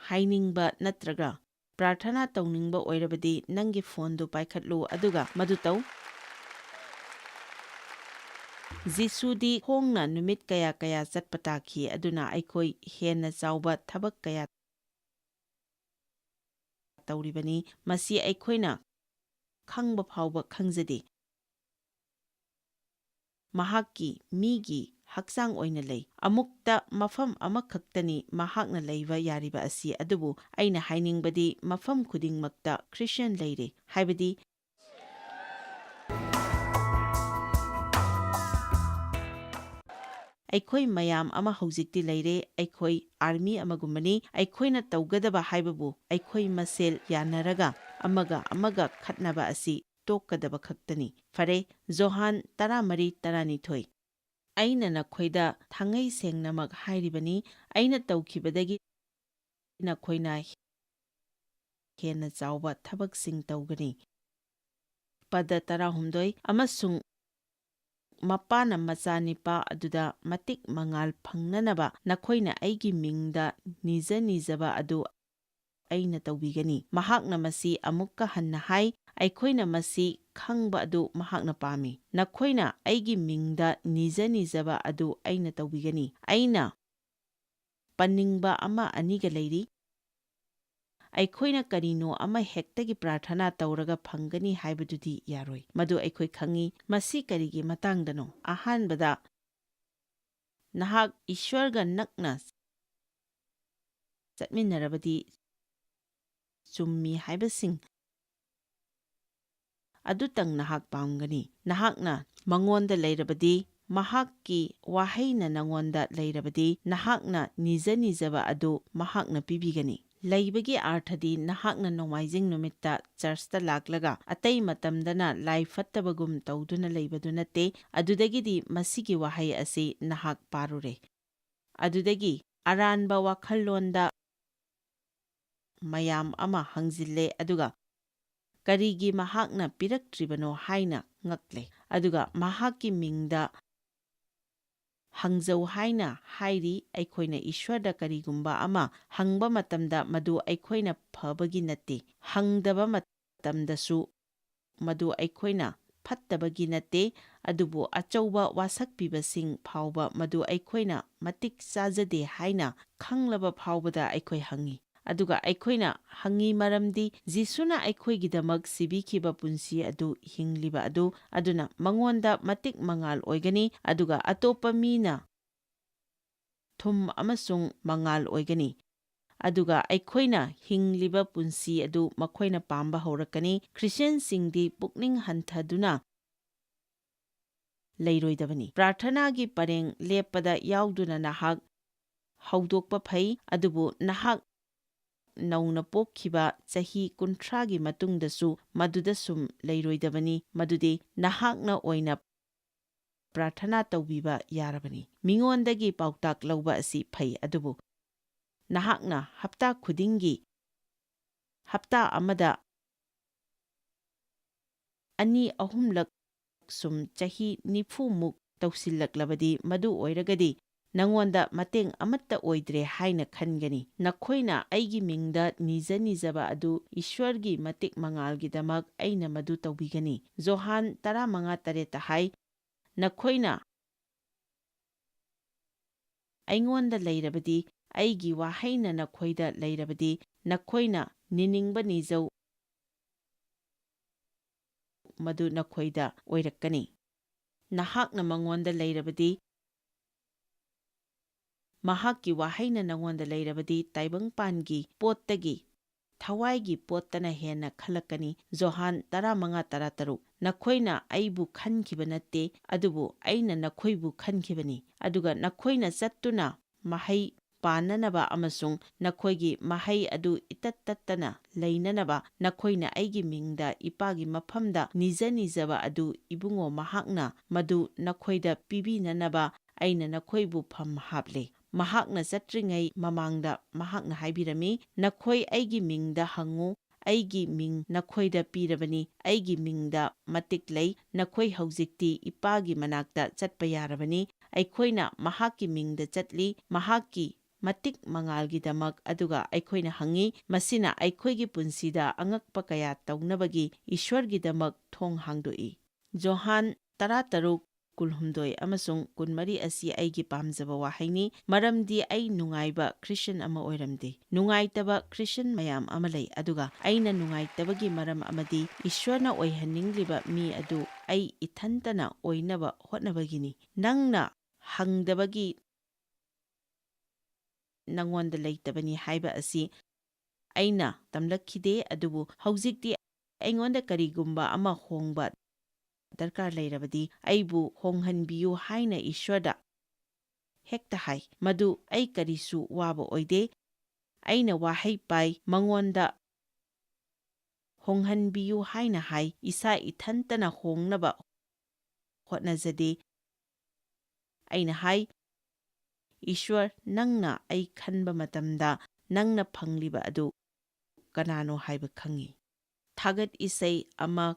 ꯍꯥꯏꯅꯤꯡꯕ ꯅꯠꯇ꯭ꯔꯒ ꯄ꯭ꯔꯥꯔꯊꯅꯥ ꯇꯧꯅꯤꯡꯕ ꯑꯣꯏꯔꯕꯗꯤ, ꯅꯪꯒꯤ ꯐꯣꯟꯗꯨ ꯄꯥꯏꯈꯠꯂꯨ ꯑꯗꯨꯒ ꯃꯗꯨ ꯇꯧ꯫ ꯖꯤꯁꯨꯗꯤ ꯈꯣꯡꯅ ꯅꯨꯃꯤꯠ ꯀꯌꯥ ꯀꯌꯥ ꯆꯠꯄ ꯇꯥꯈꯤ, ꯑꯗꯨꯅ ꯑꯩꯈꯣꯏ ꯍꯦꯟꯅ ꯆꯥꯎꯕ ꯊꯕꯛ ꯀꯌꯥ ꯇꯧꯔꯤꯕꯅꯤ꯫ ꯃꯁꯤ ꯑꯩꯈꯣꯏꯅ ꯈꯪꯕ ꯐꯥꯎꯕ ꯈꯪꯖꯗꯦ꯫ ꯃꯍꯥꯛꯀꯤ, ꯃꯤꯒꯤ ꯍꯛꯆꯥꯡ ꯑꯣꯏꯅ ꯂꯩ꯫ ꯑꯃꯨꯛꯇ ꯃꯐꯝ ꯑꯃꯈꯛꯇꯅꯤ ꯃꯍꯥꯛꯅ ꯂꯩꯕ ꯌꯥꯔꯤꯕ ꯑꯁꯤ, ꯑꯗꯨꯕꯨ ꯑꯩꯅ ꯍꯥꯏꯅꯤꯡꯕꯗꯤ ꯃꯐꯝ ꯈꯨꯗꯤꯡꯃꯛꯇ ꯈ꯭ꯔꯤꯁꯇꯤꯌꯥꯟ ꯂꯩꯔꯦ, ꯍꯥꯏꯕꯗꯤ ꯑꯩꯈꯣꯏ ꯃꯌꯥꯝ ꯑꯃ ꯍꯧꯖꯤꯛꯇꯤ ꯂꯩꯔꯦ, ꯑꯩꯈꯣꯏ ꯑꯥꯔꯃꯤ ꯑꯃꯒꯨꯝꯕꯅꯤ, ꯑꯩꯈꯣꯏꯅ ꯇꯧꯒꯗꯕ ꯍꯥꯏꯕꯕꯨ ꯑꯩꯈꯣꯏ ꯃꯁꯦꯜ ꯌꯥꯅꯔꯒ ꯑꯃꯒ ꯑꯃꯒ ꯈꯠꯅꯕ ꯑꯁꯤ ꯇꯣꯛꯀꯗꯕ ꯈꯛꯇꯅꯤ꯫ ꯐꯔꯦ, ꯖꯣꯍꯥꯟ ꯇꯔꯥꯃꯔꯤ ꯇꯔꯥꯅꯤꯊꯣꯏ꯫ ꯑꯩꯅ ꯅꯈꯣꯏꯗ ꯊꯥꯡꯉꯩ ꯁꯦꯡꯅꯃꯛ ꯍꯥꯏꯔꯤꯕꯅꯤ, ꯑꯩꯅ ꯇꯧꯈꯤꯕꯗꯒꯤ ꯅꯈꯣꯏꯅ ꯍꯦꯟꯅ ꯆꯥꯎꯕ ꯊꯕꯛꯁꯤꯡ ꯇꯧꯒꯅꯤ꯫ ꯄꯗ ꯇꯔꯥꯍꯨꯝꯗꯣꯏ꯫ ꯑꯃꯁꯨꯡ ꯃꯄꯥꯅ ꯃꯆꯥꯅꯤꯄꯥ ꯑꯗꯨꯗ ꯃꯇꯤꯛ ꯃꯉꯥꯜ ꯐꯪꯅꯅꯕ ꯅꯈꯣꯏꯅ ꯑꯩꯒꯤ ꯃꯤꯡꯗ ꯅꯤꯖ ꯅꯤꯖꯕ ꯑꯗꯨ ꯑꯩꯅ ꯇꯧꯕꯤꯒꯅꯤ꯫ ꯃꯍꯥꯛꯅ ꯃꯁꯤ ꯑꯃꯨꯛꯀ ꯍꯟꯅ ꯍꯥꯏ, ꯑꯩꯈꯣꯏꯅ ꯃꯁꯤ ꯈꯪꯕ ꯑꯗꯨ ꯃꯍꯥꯛꯅ ꯄꯥꯝꯃꯤ꯫ ꯅꯈꯣꯏꯅ ꯑꯩꯒꯤ ꯃꯤꯡꯗ ꯅꯤꯖ ꯅꯤꯖꯕ ꯑꯗꯨ ꯑꯩꯅ ꯇꯧꯕꯤꯒꯅꯤ꯫ ꯑꯩꯅ ꯄꯟꯅꯤꯡꯕ ꯑꯃ ꯑꯅꯤꯒ ꯂꯩꯔꯤ꯫ ꯑꯩꯈꯣꯏꯅ ꯀꯔꯤꯅꯣ ꯑꯃ ꯍꯦꯛꯇꯒꯤ ꯄ꯭ꯔꯥꯔꯊꯅꯥ ꯇꯧꯔꯒ ꯐꯪꯒꯅꯤ ꯍꯥꯏꯕꯗꯨꯗꯤ ꯌꯥꯔꯣꯏ꯫ ꯃꯗꯨ ꯑꯩꯈꯣꯏ ꯈꯪꯏ꯫ ꯃꯁꯤ ꯀꯔꯤꯒꯤ ꯃꯇꯥꯡꯗꯅꯣ? ꯑꯍꯥꯟꯕꯗ, ꯅꯍꯥꯛ ꯏꯁ꯭ꯋꯔꯒ ꯅꯛꯅ ꯆꯠꯃꯤꯟꯅꯔꯕꯗꯤ ꯆꯨꯝꯃꯤ ꯍꯥꯏꯕꯁꯤꯡ ꯑꯗꯨꯇꯪ ꯅꯍꯥꯛ ꯄꯥꯝꯒꯅꯤ꯫ ꯅꯍꯥꯛꯅ ꯃꯉꯣꯟꯗ ꯂꯩꯔꯕꯗꯤ, ꯃꯍꯥꯛꯀꯤ ꯋꯥꯍꯩꯅ ꯅꯉꯣꯟꯗ ꯂꯩꯔꯕꯗꯤ, ꯅꯍꯥꯛꯅ ꯅꯤꯖ ꯅꯤꯖꯕ ꯑꯗꯨ ꯃꯍꯥꯛꯅ ꯄꯤꯕꯤꯒꯅꯤ꯫ ꯂꯩꯕꯒꯤ ꯑꯥꯔꯊꯗꯤ ꯅꯍꯥꯛꯅ ꯅꯣꯡꯃꯥꯏꯖꯤꯡ ꯅꯨꯃꯤꯠꯇ ꯆꯔꯆꯇ ꯂꯥꯛꯂꯒ ꯑꯇꯩ ꯃꯇꯝꯗꯅ ꯂꯥꯏ ꯐꯠꯇꯕꯒꯨꯝ ꯇꯧꯗꯨꯅ ꯂꯩꯕꯗꯨ ꯅꯠꯇꯦ꯫ ꯑꯗꯨꯗꯒꯤꯗꯤ ꯃꯁꯤꯒꯤ ꯋꯥꯍꯩ ꯑꯁꯤ ꯅꯍꯥꯛ ꯄꯥꯔꯨꯔꯦ꯫ ꯑꯗꯨꯗꯒꯤ ꯑꯔꯥꯟꯕ ꯋꯥꯈꯜꯂꯣꯟꯗ ꯃꯌꯥꯝ ꯑꯃ ꯍꯪꯖꯤꯜꯂꯦ, ꯑꯗꯨꯒ ꯀꯔꯤꯒꯤ ꯃꯍꯥꯛꯅ ꯄꯤꯔꯛꯇ꯭ꯔꯤꯕꯅꯣ ꯍꯥꯏꯅ ꯉꯛꯂꯦ꯫ ꯑꯗꯨꯒ ꯃꯍꯥꯛꯀꯤ ꯃꯤꯡꯗ ꯍꯪꯖꯧ ꯍꯥꯏꯅ ꯍꯥꯏꯔꯤ꯫ ꯑꯩꯈꯣꯏꯅ ꯏꯁ꯭ꯋꯔꯗ ꯀꯔꯤꯒꯨꯝꯕ ꯑꯃ ꯍꯪꯕ ꯃꯇꯝꯗ ꯃꯗꯨ ꯑꯩꯈꯣꯏꯅ ꯐꯕꯒꯤ ꯅꯠꯇꯦ꯫ ꯍꯪꯗꯕ ꯃꯇꯝꯗꯁꯨ ꯃꯗꯨ ꯑꯩꯈꯣꯏꯅ ꯐꯠꯇꯕꯒꯤ ꯅꯠꯇꯦ, ꯑꯗꯨꯕꯨ ꯑꯆꯧꯕ ꯋꯥꯁꯛꯄꯤꯕꯁꯤꯡ ꯐꯥꯎꯕ ꯃꯗꯨ ꯑꯩꯈꯣꯏꯅ ꯃꯇꯤꯛ ꯆꯥꯖꯗꯦ ꯍꯥꯏꯅ ꯈꯪꯂꯕ ꯐꯥꯎꯕꯗ ꯑꯩꯈꯣꯏ ꯍꯪꯉꯤ꯫ ꯑꯗꯨꯒ ꯑꯩꯈꯣꯏꯅ ꯍꯪꯉꯤ ꯃꯔꯝꯗꯤ ꯖꯤꯁꯨꯅ ꯑꯩꯈꯣꯏꯒꯤꯗꯃꯛ ꯁꯤꯕꯤꯈꯤꯕ ꯄꯨꯟꯁꯤ ꯑꯗꯨ ꯍꯤꯡꯂꯤꯕ ꯑꯗꯨ, ꯑꯗꯨꯅ ꯃꯉꯣꯟꯗ ꯃꯇꯤꯛ ꯃꯉꯥꯜ ꯑꯣꯏꯒꯅꯤ, ꯑꯗꯨꯒ ꯑꯇꯣꯞꯄ ꯃꯤꯅ ꯊꯨꯝ ꯑꯃꯁꯨꯡ ꯃꯉꯥꯜ ꯑꯣꯏꯒꯅꯤ꯫ ꯑꯗꯨꯒ ꯑꯩꯈꯣꯏꯅ ꯍꯤꯡꯂꯤꯕ ꯄꯨꯟꯁꯤ ꯑꯗꯨ ꯃꯈꯣꯏꯅ ꯄꯥꯝꯕ ꯍꯧꯔꯛꯀꯅꯤ꯫ ꯈ꯭ꯔꯤꯁꯇꯤꯌꯥꯟꯁꯤꯡꯗꯤ ꯄꯨꯛꯅꯤꯡ ꯍꯟꯊꯗꯨꯅ ꯂꯩꯔꯣꯏꯗꯕꯅꯤ꯫ ꯄ꯭ꯔꯥꯔꯊꯅꯥꯒꯤ ꯄꯔꯦꯡ ꯂꯦꯞꯄꯗ ꯌꯥꯎꯗꯨꯅ ꯅꯍꯥꯛ ꯍꯧꯗꯣꯛꯄ ꯐꯩ, ꯑꯗꯨꯕꯨ ꯅꯍꯥꯛ ꯅꯧꯅ ꯄꯣꯛꯈꯤꯕ ꯆꯍꯤ ꯀꯨꯟꯊ꯭ꯔꯥꯒꯤ ꯃꯇꯨꯡꯗꯁꯨ ꯃꯗꯨꯗ ꯁꯨꯝ ꯂꯩꯔꯣꯏꯗꯕꯅꯤ, ꯃꯗꯨꯗꯤ ꯅꯍꯥꯛꯅ ꯑꯣꯏꯅ ꯄ꯭ꯔꯥꯔꯊꯅꯥ ꯇꯧꯕꯤꯕ ꯌꯥꯔꯕꯅꯤ꯫ ꯃꯤꯉꯣꯟꯗꯒꯤ ꯄꯥꯎꯇꯥꯛ ꯂꯧꯕ ꯑꯁꯤ ꯐꯩ, ꯑꯗꯨꯕꯨ ꯅꯍꯥꯛꯅ ꯍꯞꯇꯥ ꯈꯨꯗꯤꯡꯒꯤ, ꯍꯞꯇꯥ ꯑꯃꯗ ꯑꯅꯤ ꯑꯍꯨꯝꯂꯛ ꯁꯨꯝ ꯆꯍꯤ ꯅꯤꯐꯨꯃꯨꯛ ꯇꯧꯁꯤꯜꯂꯛꯂꯕꯗꯤ, ꯃꯗꯨ ꯑꯣꯏꯔꯒꯗꯤ ꯅꯉꯣꯟꯗ ꯃꯇꯦꯡ ꯑꯃꯠꯇ ꯑꯣꯏꯗ꯭ꯔꯦ ꯍꯥꯏꯅ ꯈꯟꯒꯅꯤ꯫ ꯅꯈꯣꯏꯅ ꯑꯩꯒꯤ ꯃꯤꯡꯗ ꯅꯤꯖ ꯅꯤꯖꯕ ꯑꯗꯨ ꯏꯁ꯭ꯋꯔꯒꯤ ꯃꯇꯤꯛ ꯃꯉꯥꯜꯒꯤꯗꯃꯛ ꯑꯩꯅ ꯃꯗꯨ ꯇꯧꯕꯤꯒꯅꯤ꯫ ꯖꯣꯍꯥꯟ ꯇꯔꯥꯃꯉꯥ ꯇꯔꯦꯠꯇ ꯍꯥꯏ, "ꯅꯈꯣꯏꯅ ꯑꯩꯉꯣꯟꯗ ꯂꯩꯔꯕꯗꯤ, ꯑꯩꯒꯤ ꯋꯥꯍꯩꯅ ꯅꯈꯣꯏꯗ ꯂꯩꯔꯕꯗꯤ, ꯅꯈꯣꯏꯅ ꯅꯤꯅꯤꯡꯕ ꯅꯤꯖꯧ, ꯃꯗꯨ ꯅꯈꯣꯏꯗ ꯑꯣꯏꯔꯛꯀꯅꯤ꯫ ꯅꯍꯥꯛꯅ ꯃꯉꯣꯟꯗ ꯂꯩꯔꯕꯗꯤ, ꯃꯍꯥꯛꯀꯤ ꯋꯥꯍꯩꯅ ꯅꯉꯣꯟꯗ ꯂꯩꯔꯕꯗꯤ, ꯇꯥꯏꯕꯪꯄꯥꯟꯒꯤ ꯄꯣꯠꯇꯒꯤ ꯊꯋꯥꯏꯒꯤ ꯄꯣꯠꯇꯅ ꯍꯦꯟꯅ ꯈꯜꯂꯛꯀꯅꯤ꯫" ꯖꯣꯍꯥꯟ ꯇꯔꯥꯃꯉꯥ ꯇꯔꯥꯇꯔꯨꯛ꯫ "ꯅꯈꯣꯏꯅ ꯑꯩꯕꯨ ꯈꯟꯈꯤꯕ ꯅꯠꯇꯦ, ꯑꯗꯨꯕꯨ ꯑꯩꯅ ꯅꯈꯣꯏꯕꯨ ꯈꯟꯈꯤꯕꯅꯤ, ꯑꯗꯨꯒ ꯅꯈꯣꯏꯅ ꯆꯠꯇꯨꯅ ꯃꯍꯩ ꯄꯥꯟꯅꯅꯕ ꯑꯃꯁꯨꯡ ꯅꯈꯣꯏꯒꯤ ꯃꯍꯩ ꯑꯗꯨ ꯏꯇꯠ ꯇꯠꯇꯅ ꯂꯩꯅꯅꯕ ꯅꯈꯣꯏꯅ ꯑꯩꯒꯤ ꯃꯤꯡꯗ ꯏꯄꯥꯒꯤ ꯃꯐꯝꯗ ꯅꯤꯖ ꯅꯤꯖꯕ ꯑꯗꯨ, ꯏꯕꯨꯡꯉꯣ, ꯃꯍꯥꯛꯅ ꯃꯗꯨ ꯅꯈꯣꯏꯗ ꯄꯤꯕꯤꯅꯅꯕ ꯑꯩꯅ ꯅꯈꯣꯏꯕꯨ ꯐꯝ ꯍꯥꯞꯂꯦ꯫" ꯃꯍꯥꯛꯅ ꯆꯠꯇ꯭ꯔꯤꯉꯩ ꯃꯃꯥꯡꯗ ꯃꯍꯥꯛꯅ ꯍꯥꯏꯕꯤꯔꯝꯃꯤ, "ꯅꯈꯣꯏ ꯑꯩꯒꯤ ꯃꯤꯡꯗ ꯍꯪꯉꯨ, ꯑꯩꯒꯤ ꯃꯤꯡ ꯅꯈꯣꯏꯗ ꯄꯤꯔꯕꯅꯤ, ꯑꯩꯒꯤ ꯃꯤꯡꯗ ꯃꯇꯤꯛ ꯂꯩ, ꯅꯈꯣꯏ ꯍꯧꯖꯤꯛꯇꯤ ꯏꯄꯥꯒꯤ ꯃꯅꯥꯛꯇ ꯆꯠꯄ ꯌꯥꯔꯕꯅꯤ꯫" ꯑꯩꯈꯣꯏꯅ ꯃꯍꯥꯛꯀꯤ ꯃꯤꯡꯗ ꯆꯠꯂꯤ, ꯃꯍꯥꯛꯀꯤ ꯃꯇꯤꯛ ꯃꯉꯥꯜꯒꯤꯗꯃꯛ, ꯑꯗꯨꯒ ꯑꯩꯈꯣꯏꯅ ꯍꯪꯉꯤ, ꯃꯁꯤꯅ ꯑꯩꯈꯣꯏꯒꯤ ꯄꯨꯟꯁꯤꯗ ꯑꯉꯛꯄ ꯀꯌꯥ ꯇꯧꯅꯕꯒꯤ ꯏꯁ꯭ꯋꯔꯒꯤꯗꯃꯛ ꯊꯣꯡ ꯍꯥꯡꯗꯣꯛꯏ꯫ ꯖꯣꯍꯥꯟ ꯇꯔꯥꯇꯔꯨꯛ, ꯀꯨꯟꯍꯨꯝꯗꯣꯏ ꯑꯃꯁꯨꯡ ꯀꯨꯟꯃꯔꯤ ꯑꯁꯤ ꯑꯩꯒꯤ ꯄꯥꯝꯖꯕ ꯋꯥꯍꯩꯅꯤ, ꯃꯔꯝꯗꯤ ꯑꯩ ꯅꯨꯡꯉꯥꯏꯕ ꯈ꯭ꯔꯤꯁꯟ ꯑꯃ ꯑꯣꯏꯔꯝꯗꯦ꯫ ꯅꯨꯡꯉꯥꯏꯇꯕ ꯈ꯭ꯔꯤꯁꯟ ꯃꯌꯥꯝ ꯑꯃ ꯂꯩ, ꯑꯗꯨꯒ ꯑꯩꯅ ꯅꯨꯡꯉꯥꯏꯇꯕꯒꯤ ꯃꯔꯝ ꯑꯃꯗꯤ ꯏꯁ꯭ꯋꯔꯅ ꯑꯣꯏꯍꯟꯅꯤꯡꯂꯤꯕ ꯃꯤ ꯑꯗꯨ ꯑꯩ ꯏꯊꯟꯇꯅ ꯑꯣꯏꯅꯕ ꯍꯣꯠꯅꯕꯒꯤꯅꯤ꯫ ꯅꯪꯅ ꯍꯪꯗꯕꯒꯤ ꯅꯉꯣꯟꯗ ꯂꯩꯇꯕꯅꯤ ꯍꯥꯏꯕ ꯑꯁꯤ ꯑꯩꯅ ꯇꯝꯂꯛꯈꯤꯗꯦ, ꯑꯗꯨꯕꯨ ꯍꯧꯖꯤꯛꯇꯤ ꯑꯩꯉꯣꯟꯗ ꯀꯔꯤꯒꯨꯝꯕ ꯑꯃ ꯍꯣꯡꯕ ꯗꯔꯀꯥꯔ ꯂꯩꯔꯕꯗꯤ ꯑꯩꯕꯨ ꯍꯣꯡꯍꯟꯕꯤꯌꯨ ꯍꯥꯏꯅ ꯏꯁ꯭ꯋꯔꯗ ꯍꯦꯛꯇ ꯍꯥꯏ꯫ ꯃꯗꯨ ꯑꯩ ꯀꯔꯤꯁꯨ ꯋꯥꯕ ꯑꯣꯏꯗꯦ꯫ ꯑꯩꯅ ꯋꯥꯍꯩ ꯄꯥꯏ, ꯃꯉꯣꯟꯗ ꯍꯣꯡꯍꯟꯕꯤꯌꯨ ꯍꯥꯏꯅ ꯍꯥꯏ, ꯏꯁꯥ ꯏꯊꯟꯇꯅ ꯍꯣꯡꯅꯕ ꯍꯣꯠꯅꯖꯗꯦ꯫ ꯑꯩꯅ ꯍꯥꯏ, "ꯏꯁ꯭ꯋꯔ, ꯅꯪꯅ ꯑꯩ ꯈꯟꯕ ꯃꯇꯝꯗ ꯅꯪꯅ ꯐꯪꯂꯤꯕ ꯑꯗꯨ ꯀꯅꯥꯅꯣ ꯍꯥꯏꯕ ꯈꯪꯏ꯫" ꯊꯥꯒꯠ ꯏꯁꯩ ꯑꯃ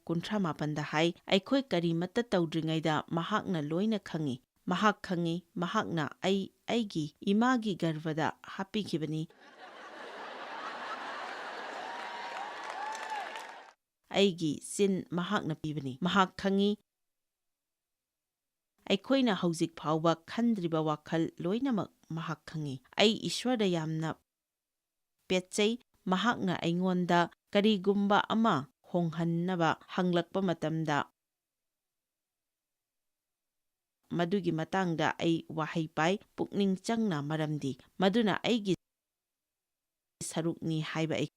ꯀꯨꯟꯊ꯭ꯔꯥ ꯃꯥꯄꯟꯗ ꯍꯥꯏ, "ꯑꯩꯈꯣꯏ ꯀꯔꯤꯃꯠꯇ ꯇꯧꯗ꯭ꯔꯤꯉꯩꯗ ꯃꯍꯥꯛꯅ ꯂꯣꯏꯅ ꯈꯪꯏ꯫ ꯃꯍꯥꯛ ꯈꯪꯏ, ꯃꯍꯥꯛꯅ ꯑꯩ ꯑꯩꯒꯤ ꯏꯃꯥꯒꯤ ꯒꯔꯚꯗ ꯍꯥꯞꯄꯤꯈꯤꯕꯅꯤ꯫ ꯑꯩꯒꯤ ꯆꯤꯟ ꯃꯍꯥꯛꯅ ꯄꯤꯕꯅꯤ꯫ ꯃꯍꯥꯛ ꯈꯪꯏ, ꯑꯩꯈꯣꯏꯅ ꯍꯧꯖꯤꯛ ꯐꯥꯎꯕ ꯈꯟꯗ꯭ꯔꯤꯕ ꯋꯥꯈꯜ ꯂꯣꯏꯅꯃꯛ ꯃꯍꯥꯛ ꯈꯪꯏ꯫ ꯑꯩ ꯏꯁ꯭ꯋꯔꯗ ꯌꯥꯝꯅ ꯄꯦꯠꯆꯩ꯫ ꯃꯍꯥꯛꯅ ꯑꯩꯉꯣꯟꯗ ꯀꯔꯤꯒꯨꯝꯕ ꯑꯃ ꯍꯣꯡꯍꯟꯅꯕ ꯍꯪꯂꯛꯄ ꯃꯇꯝꯗ, ꯃꯗꯨꯒꯤ ꯃꯇꯥꯡꯗ ꯑꯩ ꯋꯥꯍꯩ ꯄꯥꯏ, ꯄꯨꯛꯅꯤꯡ ꯆꯪꯅ, ꯃꯔꯝꯗꯤ ꯃꯗꯨꯅ ꯑꯩꯒꯤ ꯁꯔꯨꯛꯅꯤ ꯍꯥꯏꯕ ꯑꯩ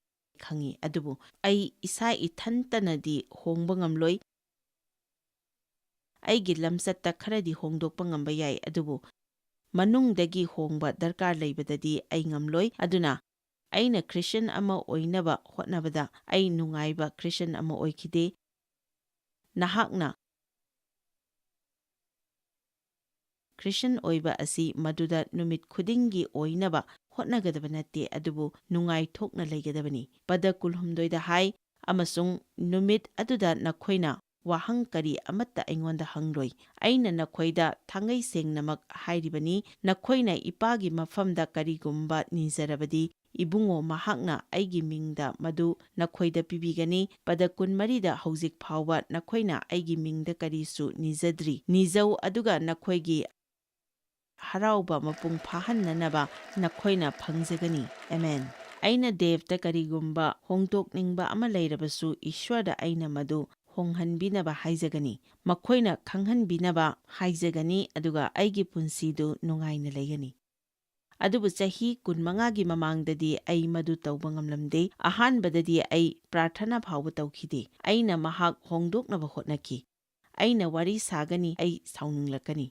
ꯈꯪꯏ꯫ ꯑꯗꯨꯕꯨ ꯑꯩ ꯏꯁꯥ ꯏꯊꯟꯇꯅꯗꯤ ꯍꯣꯡꯕ ꯉꯝꯂꯣꯏ꯫ ꯑꯩꯒꯤ ꯂꯝꯆꯠꯇ ꯈꯔꯗꯤ ꯍꯣꯡꯗꯣꯛꯄ ꯉꯝꯕ ꯌꯥꯏ, ꯑꯗꯨꯕꯨ ꯃꯅꯨꯡꯗꯒꯤ ꯍꯣꯡꯕ ꯗꯔꯀꯥꯔ ꯂꯩꯕꯗꯗꯤ ꯑꯩ ꯉꯝꯂꯣꯏ꯫ ꯑꯗꯨꯅ ꯑꯩꯅ ꯈ꯭ꯔꯤꯁꯇꯤꯌꯥꯟ ꯑꯃ ꯑꯣꯏꯅꯕ ꯍꯣꯠꯅꯕꯗ ꯑꯩ ꯅꯨꯡꯉꯥꯏꯕ ꯈ꯭ꯔꯤꯁꯇꯤꯌꯥꯟ ꯑꯃ ꯑꯣꯏꯈꯤꯗꯦ꯫ ꯅꯍꯥꯛꯅ ꯈ꯭ꯔꯤꯁꯇꯤꯌꯥꯟ ꯑꯣꯏꯕ ꯑꯁꯤ ꯃꯗꯨꯗ ꯅꯨꯃꯤꯠ ꯈꯨꯗꯤꯡꯒꯤ ꯑꯣꯏꯅꯕ ꯍꯣꯠꯅꯒꯗꯕ ꯅꯠꯇꯦ, ꯑꯗꯨꯕꯨ ꯅꯨꯡꯉꯥꯏꯊꯣꯛꯅ ꯂꯩꯒꯗꯕꯅꯤ꯫ ꯄꯗ ꯀꯨꯟꯍꯨꯝꯗꯣꯏꯗ ꯍꯥꯏ, "ꯑꯃꯁꯨꯡ ꯅꯨꯃꯤꯠ ꯑꯗꯨꯗ ꯅꯈꯣꯏꯅ ꯋꯥꯍꯪ ꯀꯔꯤ ꯑꯃꯠꯇ ꯑꯩꯉꯣꯟꯗ ꯍꯪꯂꯣꯏ꯫ ꯑꯩꯅ ꯅꯈꯣꯏꯗ ꯊꯥꯡꯒꯩ ꯁꯦꯡꯅꯃꯛ ꯍꯥꯏꯔꯤꯕꯅꯤ, ꯅꯈꯣꯏꯅ ꯏꯄꯥꯒꯤ ꯃꯐꯝꯗ ꯀꯔꯤꯒꯨꯝꯕ ꯅꯤꯖꯔꯕꯗꯤ, ꯏꯕꯨꯡꯉꯣ, ꯃꯍꯥꯛꯅ ꯑꯩꯒꯤ ꯃꯤꯡꯗ ꯃꯗꯨ ꯅꯈꯣꯏꯗ ꯄꯤꯕꯤꯒꯅꯤ꯫" ꯄꯗ ꯀꯨꯟꯃꯔꯤꯗ, "ꯍꯧꯖꯤꯛ ꯐꯥꯎꯕ ꯅꯈꯣꯏꯅ ꯑꯩꯒꯤ ꯃꯤꯡꯗ ꯀꯔꯤꯁꯨ ꯅꯤꯖꯗ꯭ꯔꯤ꯫ ꯅꯤꯖꯧ, ꯑꯗꯨꯒ ꯅꯈꯣꯏꯒꯤ ꯍꯔꯥꯎꯕ ꯃꯄꯨꯡ ꯐꯥꯍꯟꯅꯅꯕ ꯅꯈꯣꯏꯅ ꯐꯪꯖꯒꯅꯤ꯫" ꯑꯦꯃꯦꯟ꯫ ꯑꯩꯅ ꯗꯦꯕꯇ ꯀꯔꯤꯒꯨꯝꯕ ꯍꯣꯡꯗꯣꯛꯅꯤꯡꯕ ꯑꯃ ꯂꯩꯔꯕꯁꯨ, ꯏꯁ꯭ꯋꯔꯗ ꯑꯩꯅ ꯃꯗꯨ ꯍꯣꯡꯍꯟꯕꯤꯅꯕ ꯍꯥꯏꯖꯒꯅꯤ꯫ ꯃꯈꯣꯏꯅ ꯈꯪꯍꯟꯕꯤꯅꯕ ꯍꯥꯏꯖꯒꯅꯤ, ꯑꯗꯨꯒ ꯑꯩꯒꯤ ꯄꯨꯟꯁꯤꯗꯨ ꯅꯨꯡꯉꯥꯏꯅ ꯂꯩꯒꯅꯤ꯫ ꯑꯗꯨꯕꯨ ꯆꯍꯤ ꯀꯨꯟꯃꯉꯥꯒꯤ ꯃꯃꯥꯡꯗꯗꯤ ꯑꯩ ꯃꯗꯨ ꯇꯧꯕ ꯉꯝꯂꯝꯗꯦ꯫ ꯑꯍꯥꯟꯕꯗꯗꯤ ꯑꯩ ꯄ꯭ꯔꯥꯔꯊꯅꯥ ꯐꯥꯎꯕ ꯇꯧꯈꯤꯗꯦ꯫ ꯑꯩꯅ ꯃꯍꯥꯛ ꯍꯣꯡꯗꯣꯛꯅꯕ ꯍꯣꯠꯅꯈꯤ꯫ ꯑꯩꯅ ꯋꯥꯔꯤ ꯁꯥꯒꯅꯤ, ꯑꯩ ꯁꯥꯎꯅꯤꯡꯂꯛꯀꯅꯤ꯫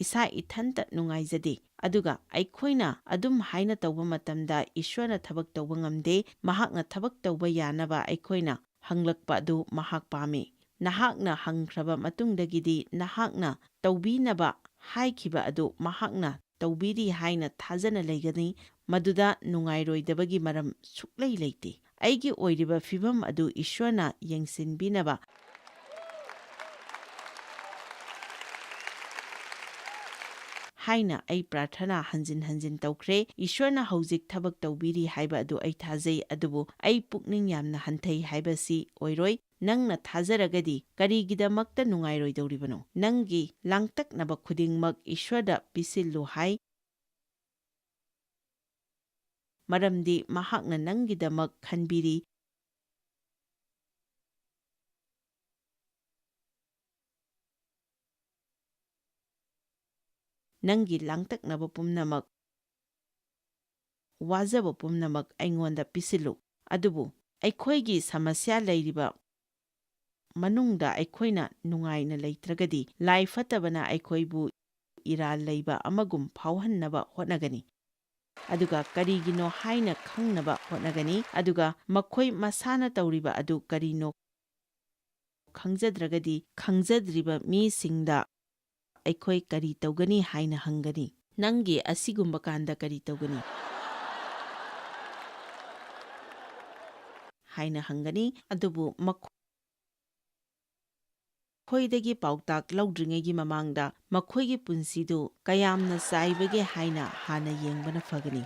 ꯏꯁꯥ ꯏꯊꯟꯇ ꯅꯨꯡꯉꯥꯏꯖꯗꯦ꯫ ꯑꯗꯨꯒ ꯑꯩꯈꯣꯏꯅ ꯑꯗꯨꯝ ꯍꯥꯏꯅ ꯇꯧꯕ ꯃꯇꯝꯗ ꯏꯁ꯭ꯋꯔꯅ ꯊꯕꯛ ꯇꯧꯕ ꯉꯝꯗꯦ, ꯃꯍꯥꯛꯅ ꯊꯕꯛ ꯇꯧꯕ ꯌꯥꯅꯕ ꯑꯩꯈꯣꯏꯅ ꯍꯪꯂꯛꯄ ꯑꯗꯨ ꯃꯍꯥꯛ ꯄꯥꯝꯃꯤ꯫ ꯅꯍꯥꯛꯅ ꯍꯪꯈ꯭ꯔꯕ ꯃꯇꯨꯡꯗꯒꯤꯗꯤ ꯅꯍꯥꯛꯅ ꯇꯧꯕꯤꯅꯕ ꯍꯥꯏꯈꯤꯕ ꯑꯗꯨ ꯃꯍꯥꯛꯅ ꯇꯧꯕꯤꯔꯤ ꯍꯥꯏꯅ ꯊꯥꯖꯅ ꯂꯩꯒꯅꯤ, ꯃꯗꯨꯗ ꯅꯨꯡꯉꯥꯏꯔꯣꯏꯗꯕꯒꯤ ꯃꯔꯝ ꯁꯨꯛꯂꯩ ꯂꯩꯇꯦ꯫ ꯑꯩꯒꯤ ꯑꯣꯏꯔꯤꯕ ꯐꯤꯚꯝ ꯑꯗꯨ ꯏꯁ꯭ꯋꯔꯅ ꯌꯦꯡꯁꯤꯟꯕꯤꯅꯕ ꯍꯥꯏꯅ ꯑꯩ ꯄ꯭ꯔꯥꯔꯊꯅꯥ ꯍꯟꯖꯤꯟ ꯍꯟꯖꯤꯟ ꯇꯧꯈ꯭ꯔꯦ꯫ ꯏꯁ꯭ꯋꯔꯅ ꯍꯧꯖꯤꯛ ꯊꯕꯛ ꯇꯧꯕꯤꯔꯤ ꯍꯥꯏꯕ ꯑꯗꯨ ꯑꯩ ꯊꯥꯖꯩ, ꯑꯗꯨꯕꯨ ꯑꯩ ꯄꯨꯛꯅꯤꯡ ꯌꯥꯝꯅ ꯍꯟꯊꯩ ꯍꯥꯏꯕꯁꯤ ꯑꯣꯏꯔꯣꯏ꯫ ꯅꯪꯅ ꯊꯥꯖꯔꯒꯗꯤ ꯀꯔꯤꯒꯤꯗꯃꯛꯇ ꯅꯨꯡꯉꯥꯏꯔꯣꯏꯗꯧꯔꯤꯕꯅꯣ? ꯅꯪꯒꯤ ꯂꯥꯡꯇꯛꯅꯕ ꯈꯨꯗꯤꯡꯃꯛ ꯏꯁ꯭ꯋꯔꯗ ꯄꯤꯁꯤꯜꯂꯨ ꯍꯥꯏ, ꯃꯔꯝꯗꯤ ꯃꯍꯥꯛꯅ ꯅꯪꯒꯤꯗꯃꯛ ꯈꯟꯕꯤꯔꯤ꯫ ꯅꯪꯒꯤ ꯂꯥꯡꯇꯛꯅꯕ ꯄꯨꯝꯅꯃꯛ, ꯋꯥꯖꯕ ꯄꯨꯝꯅꯃꯛ ꯑꯩꯉꯣꯟꯗ ꯄꯤꯁꯤꯜꯂꯨ꯫ ꯑꯗꯨꯕꯨ ꯑꯩꯈꯣꯏꯒꯤ ꯁꯃꯁ꯭ꯌꯥ ꯂꯩꯔꯤꯕ ꯃꯅꯨꯡꯗ ꯑꯩꯈꯣꯏꯅ ꯅꯨꯡꯉꯥꯏꯅ ꯂꯩꯇ꯭ꯔꯒꯗꯤ, ꯂꯥꯏ ꯐꯠꯇꯕꯅ ꯑꯩꯈꯣꯏꯕꯨ ꯏꯔꯥꯜ ꯂꯩꯕ ꯑꯃꯒꯨꯝ ꯐꯥꯎꯍꯟꯅꯕ ꯍꯣꯠꯅꯒꯅꯤ꯫ ꯑꯗꯨꯒ ꯀꯔꯤꯒꯤꯅꯣ ꯍꯥꯏꯅ ꯈꯪꯅꯕ ꯍꯣꯠꯅꯒꯅꯤ꯫ ꯑꯗꯨꯒ ꯃꯈꯣꯏ ꯃꯁꯥꯅ ꯇꯧꯔꯤꯕ ꯑꯗꯨ ꯀꯔꯤꯅꯣ ꯈꯪꯖꯗ꯭ꯔꯒꯗꯤ, ꯈꯪꯖꯗ꯭ꯔꯤꯕ ꯃꯤꯁꯤꯡꯗ ꯑꯩꯈꯣꯏ ꯀꯔꯤ ꯇꯧꯒꯅꯤ ꯍꯥꯏꯅ ꯍꯪꯒꯅꯤ? "ꯅꯪꯒꯤ ꯑꯁꯤꯒꯨꯝꯕ ꯀꯥꯟꯗ ꯀꯔꯤ ꯇꯧꯒꯅꯤ?" ꯍꯥꯏꯅ ꯍꯪꯒꯅꯤ꯫ ꯑꯗꯨꯕꯨ ꯃꯈꯣꯏꯗꯒꯤ ꯄꯥꯎꯇꯥꯛ ꯂꯧꯗ꯭ꯔꯤꯉꯩꯒꯤ ꯃꯃꯥꯡꯗ ꯃꯈꯣꯏꯒꯤ ꯄꯨꯟꯁꯤꯗꯨ ꯀꯌꯥꯝꯅ ꯆꯥꯏꯕꯒꯦ ꯍꯥꯏꯅ ꯍꯥꯟꯅ ꯌꯦꯡꯕꯅ ꯐꯒꯅꯤ꯫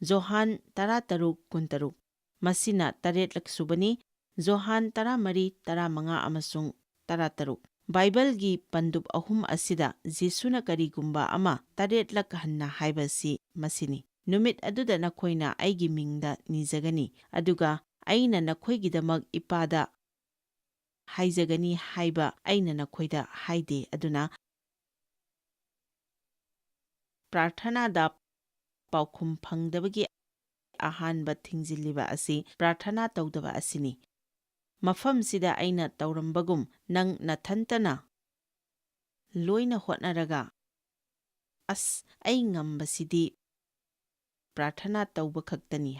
ꯖꯣꯍꯥꯟ ꯇꯔꯥꯇꯔꯨꯛ ꯀꯨꯟꯇꯔꯨꯛ꯫ ꯃꯁꯤꯅ ꯇꯔꯦꯠꯂꯛ ꯁꯨꯕꯅꯤ꯫ ꯖꯣꯍꯥꯟ ꯇꯔꯥꯃꯔꯤ, ꯇꯔꯥꯃꯉꯥ ꯑꯃꯁꯨꯡ ꯇꯔꯥꯇꯔꯨꯛ꯫ ꯕꯥꯏꯕꯜꯒꯤ ꯄꯟꯗꯨꯞ ꯑꯍꯨꯝ ꯑꯁꯤꯗ ꯖꯤꯁꯨꯅ ꯀꯔꯤꯒꯨꯝꯕ ꯑꯃ ꯇꯔꯦꯠꯂꯛ ꯍꯟꯅ ꯍꯥꯏꯕꯁꯤ ꯃꯁꯤꯅꯤ, "ꯅꯨꯃꯤꯠ ꯑꯗꯨꯗ ꯅꯈꯣꯏꯅ ꯑꯩꯒꯤ ꯃꯤꯡꯗ ꯅꯤꯖꯒꯅꯤ, ꯑꯗꯨꯒ ꯑꯩꯅ ꯅꯈꯣꯏꯒꯤꯗꯃꯛ ꯏꯄꯥꯗ ꯍꯥꯏꯖꯒꯅꯤ ꯍꯥꯏꯕ ꯑꯩꯅ ꯅꯈꯣꯏꯗ ꯍꯥꯏꯗꯦ꯫ ꯑꯗꯨꯅ ꯄ꯭ꯔꯥꯔꯊꯅꯥꯗ ꯄꯥꯎꯈꯨꯝ ꯐꯪꯗꯕꯒꯤ ꯑꯍꯥꯟꯕ ꯊꯤꯡꯖꯤꯜꯂꯤꯕ ꯑꯁꯤ ꯄ꯭ꯔꯥꯔꯊꯅꯥ ꯇꯧꯗꯕ ꯑꯁꯤꯅꯤ꯫ ꯃꯐꯝꯁꯤꯗ ꯑꯩꯅ ꯇꯧꯔꯝꯕꯒꯨꯝ ꯅꯪ ꯅꯊꯟꯇꯅ ꯂꯣꯏꯅ ꯍꯣꯠꯅꯔꯒ, "ꯑꯁ, ꯑꯩ ꯉꯝꯕꯁꯤꯗꯤ ꯄ꯭ꯔꯥꯔꯊꯅꯥ ꯇꯧꯕ ꯈꯛꯇꯅꯤ"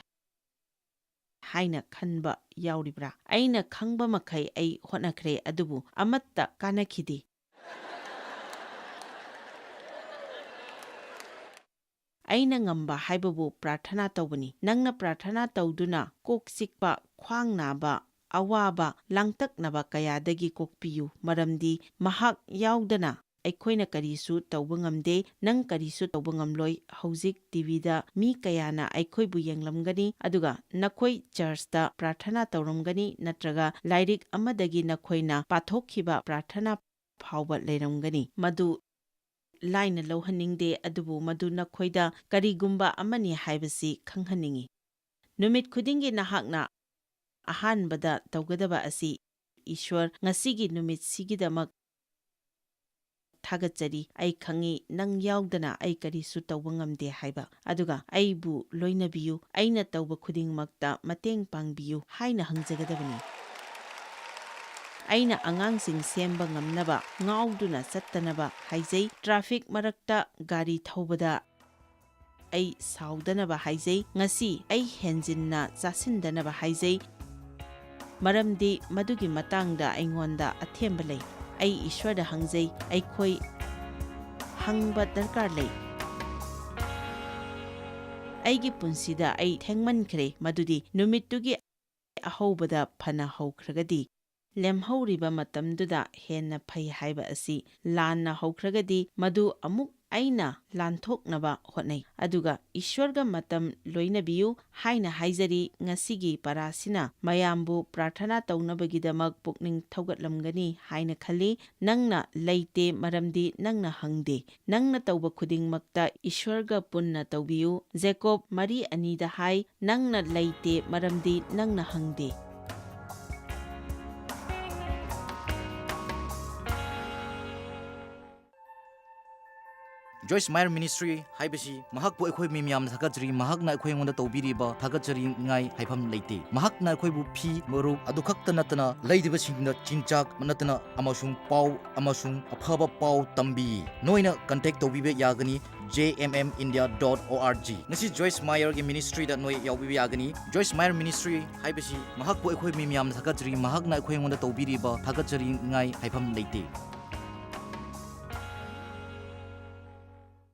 ꯍꯥꯏꯅ ꯈꯟꯕ ꯌꯥꯎꯔꯤꯕ꯭ꯔꯥ? ꯑꯩꯅ ꯈꯪꯕ ꯃꯈꯩ ꯑꯩ ꯍꯣꯠꯅꯈ꯭ꯔꯦ, ꯑꯗꯨꯕꯨ ꯑꯃꯠꯇ ꯀꯥꯟꯅꯈꯤꯗꯦ꯫ ꯑꯩꯅ ꯉꯝꯕ ꯍꯥꯏꯕꯕꯨ ꯄ꯭ꯔꯥꯔꯊꯅꯥ ꯇꯧꯕꯅꯤ꯫ ꯅꯪꯅ ꯄ꯭ꯔꯥꯔꯊꯅꯥ ꯇꯧꯗꯨꯅ ꯀꯣꯛ ꯆꯤꯛꯄ, ꯈ꯭ꯋꯥꯡ ꯅꯥꯕ, ꯑꯋꯥꯕ, ꯂꯥꯡꯇꯛꯅꯕ ꯀꯌꯥꯗꯒꯤ ꯀꯣꯛꯄꯤꯌꯨ, ꯃꯔꯝꯗꯤ ꯃꯍꯥꯛ ꯌꯥꯎꯗꯅ ꯑꯩꯈꯣꯏꯅ ꯀꯔꯤꯁꯨ ꯇꯧꯕ ꯉꯝꯗꯦ꯫ ꯅꯪ ꯀꯔꯤꯁꯨ ꯇꯧꯕ ꯉꯝꯂꯣꯏ꯫ ꯍꯧꯖꯤꯛ ꯇꯤꯚꯤꯗ ꯃꯤ ꯀꯌꯥꯅ ꯑꯩꯈꯣꯏꯕꯨ ꯌꯦꯡꯂꯝꯒꯅꯤ, ꯑꯗꯨꯒ ꯅꯈꯣꯏ ꯆꯔꯆꯇ ꯄ꯭ꯔꯥꯔꯊꯅꯥ ꯇꯧꯔꯝꯒꯅꯤ, ꯅꯠꯇ꯭ꯔꯒ ꯂꯥꯏꯔꯤꯛ ꯑꯃꯗꯒꯤ ꯅꯈꯣꯏꯅ ꯄꯥꯊꯣꯛꯈꯤꯕ ꯄ꯭ꯔꯥꯔꯊꯅꯥ ꯐꯥꯎꯕ ꯂꯩꯔꯝꯒꯅꯤ꯫ ꯃꯗꯨ ꯂꯥꯏꯅ ꯂꯧꯍꯟꯅꯤꯡꯗꯦ, ꯑꯗꯨꯕꯨ ꯃꯗꯨ ꯅꯈꯣꯏꯗ ꯀꯔꯤꯒꯨꯝꯕ ꯑꯃꯅꯤ ꯍꯥꯏꯕꯁꯤ ꯈꯪꯍꯟꯅꯤꯡꯏ꯫ ꯅꯨꯃꯤꯠ ꯈꯨꯗꯤꯡꯒꯤ ꯅꯍꯥꯛꯅ ꯑꯍꯥꯟꯕꯗ ꯇꯧꯒꯗꯕ ꯑꯁꯤ, "ꯏꯁ꯭ꯋꯔ, ꯉꯁꯤꯒꯤ ꯅꯨꯃꯤꯠꯁꯤꯒꯤꯗꯃꯛ ꯊꯥꯒꯠꯆꯔꯤ꯫ ꯑꯩ ꯈꯪꯏ ꯅꯪ ꯌꯥꯎꯗꯅ ꯑꯩ ꯀꯔꯤꯁꯨ ꯇꯧꯕ ꯉꯝꯗꯦ ꯍꯥꯏꯕ꯫ ꯑꯗꯨꯒ ꯑꯩꯕꯨ ꯂꯣꯏꯅꯕꯤꯌꯨ, ꯑꯩꯅ ꯇꯧꯕ ꯈꯨꯗꯤꯡꯃꯛꯇ ꯃꯇꯦꯡ ꯄꯥꯡꯕꯤꯌꯨ" ꯍꯥꯏꯅ ꯍꯪꯖꯒꯗꯕꯅꯤ꯫ ꯑꯩꯅ ꯑꯉꯥꯡꯁꯤꯡ ꯁꯦꯝꯕ ꯉꯝꯅꯕ, ꯉꯥꯎꯗꯨꯅ ꯆꯠꯇꯅꯕ ꯍꯥꯏꯖꯩ, ꯇ꯭ꯔꯥꯐꯤꯛ ꯃꯔꯛꯇ ꯒꯥꯔꯤ ꯊꯧꯕꯗ ꯑꯩ ꯁꯥꯎꯗꯅꯕ ꯍꯥꯏꯖꯩ, ꯉꯁꯤ ꯑꯩ ꯍꯦꯟꯖꯤꯟꯅ ꯆꯥꯁꯤꯟꯗꯅꯕ ꯍꯥꯏꯖꯩ, ꯃꯔꯝꯗꯤ ꯃꯗꯨꯒꯤ ꯃꯇꯥꯡꯗ ꯑꯩꯉꯣꯟꯗ ꯑꯊꯦꯝꯕ ꯂꯩ꯫ ꯑꯩ ꯏꯁ꯭ꯋꯔꯗ ꯍꯪꯖꯩ, ꯑꯩꯈꯣꯏ ꯍꯪꯕ ꯗꯔꯀꯥꯔ ꯂꯩ꯫ ꯑꯩꯒꯤ ꯄꯨꯟꯁꯤꯗ ꯑꯩ ꯊꯦꯡꯃꯟꯈ꯭ꯔꯦ, ꯃꯗꯨꯗꯤ ꯅꯨꯃꯤꯠꯇꯨꯒꯤ ꯑꯍꯧꯕꯗ ꯐꯅ ꯍꯧꯈ꯭ꯔꯒꯗꯤ, ꯂꯦꯝꯍꯧꯔꯤꯕ ꯃꯇꯝꯗꯨꯗ ꯍꯦꯟꯅ ꯐꯩ ꯍꯥꯏꯕ ꯑꯁꯤ ꯂꯥꯟꯅ ꯍꯧꯈ꯭ꯔꯒꯗꯤ, ꯃꯗꯨ ꯑꯃꯨꯛ ꯑꯩꯅ ꯂꯥꯟꯊꯣꯛꯅꯕ ꯍꯣꯠꯅꯩ꯫ ꯑꯗꯨꯒ ꯏꯁ꯭ꯋꯔꯒ ꯃꯇꯝ ꯂꯣꯏꯅꯕꯤꯌꯨ ꯍꯥꯏꯅ ꯍꯥꯏꯖꯔꯤ꯫ ꯉꯁꯤꯒꯤ ꯄꯔꯥꯁꯤꯅ ꯃꯌꯥꯝꯕꯨ ꯄ꯭ꯔꯥꯔꯊꯅꯥ ꯇꯧꯅꯕꯒꯤꯗꯃꯛ ꯄꯨꯛꯅꯤꯡ ꯊꯧꯒꯠꯂꯝꯒꯅꯤ ꯍꯥꯏꯅ ꯈꯜꯂꯤ꯫ ꯅꯪꯅ ꯂꯩꯇꯦ, ꯃꯔꯝꯗꯤ ꯅꯪꯅ ꯍꯪꯗꯦ꯫ ꯅꯪꯅ ꯇꯧꯕ ꯈꯨꯗꯤꯡꯃꯛꯇ ꯏꯁ꯭ꯋꯔꯒ ꯄꯨꯟꯅ ꯇꯧꯕꯤꯌꯨ꯫ ꯖꯦꯀꯣꯕ ꯃꯔꯤ ꯑꯅꯤꯗ ꯍꯥꯏ, "ꯅꯪꯅ ꯂꯩꯇꯦ, ꯃꯔꯝꯗꯤ ꯅꯪꯅ ꯍꯪꯗꯦ"꯫ Joyce Meyer Ministry ꯍꯥꯏꯕꯁꯤ ꯃꯍꯥꯛꯄꯨ ꯑꯩꯈꯣꯏ ꯃꯤ ꯃꯌꯥꯝꯅ ꯊꯥꯒꯠꯆꯔꯤ꯫ ꯃꯍꯥꯛꯅ ꯑꯩꯈꯣꯏꯉꯣꯟꯗ ꯇꯧꯕꯤꯔꯤꯕ ꯊꯥꯒꯠꯆꯔꯤꯉꯥꯏ ꯍꯥꯏꯐꯝ ꯂꯩꯇꯦ꯫ ꯃꯍꯥꯛꯅ ꯑꯩꯈꯣꯏꯕꯨ ꯐꯤ, ꯃꯔꯨꯞ ꯑꯗꯨ ꯈꯛꯇ ꯅꯠꯇꯅ ꯂꯩꯔꯤꯕꯁꯤꯡꯗ ꯆꯤꯟꯖꯥꯛ ꯅꯠꯇꯅ ꯑꯃꯁꯨꯡ ꯄꯥꯎ ꯑꯃꯁꯨꯡ ꯑꯐꯕ ꯄꯥꯎ ꯇꯝꯕꯤ꯫ ꯅꯣꯏꯅ contact ꯇꯧꯕꯤꯕ ꯌꯥꯒꯅꯤ J M M India dot O R G꯫ ꯉꯁꯤ Joyce Meyer ꯒꯤ ministry ꯗ ꯅꯣꯏ ꯌꯥꯎꯕꯤꯕ ꯌꯥꯒꯅꯤ꯫ Joyce Meyer Ministry ꯍꯥꯏꯕꯁꯤ ꯃꯍꯥꯛꯄꯨ ꯑꯩꯈꯣꯏ ꯃꯤ ꯃꯌꯥꯝꯅ ꯊꯥꯒꯠꯆꯔꯤ꯫ ꯃꯍꯥꯛꯅ ꯑꯩꯈꯣꯏꯉꯣꯟꯗ ꯇꯧꯕꯤꯔꯤꯕ ꯊꯥꯒꯠꯆꯔꯤꯉꯥꯏ ꯍꯥꯏꯐꯝ ꯂꯩꯇꯦ꯫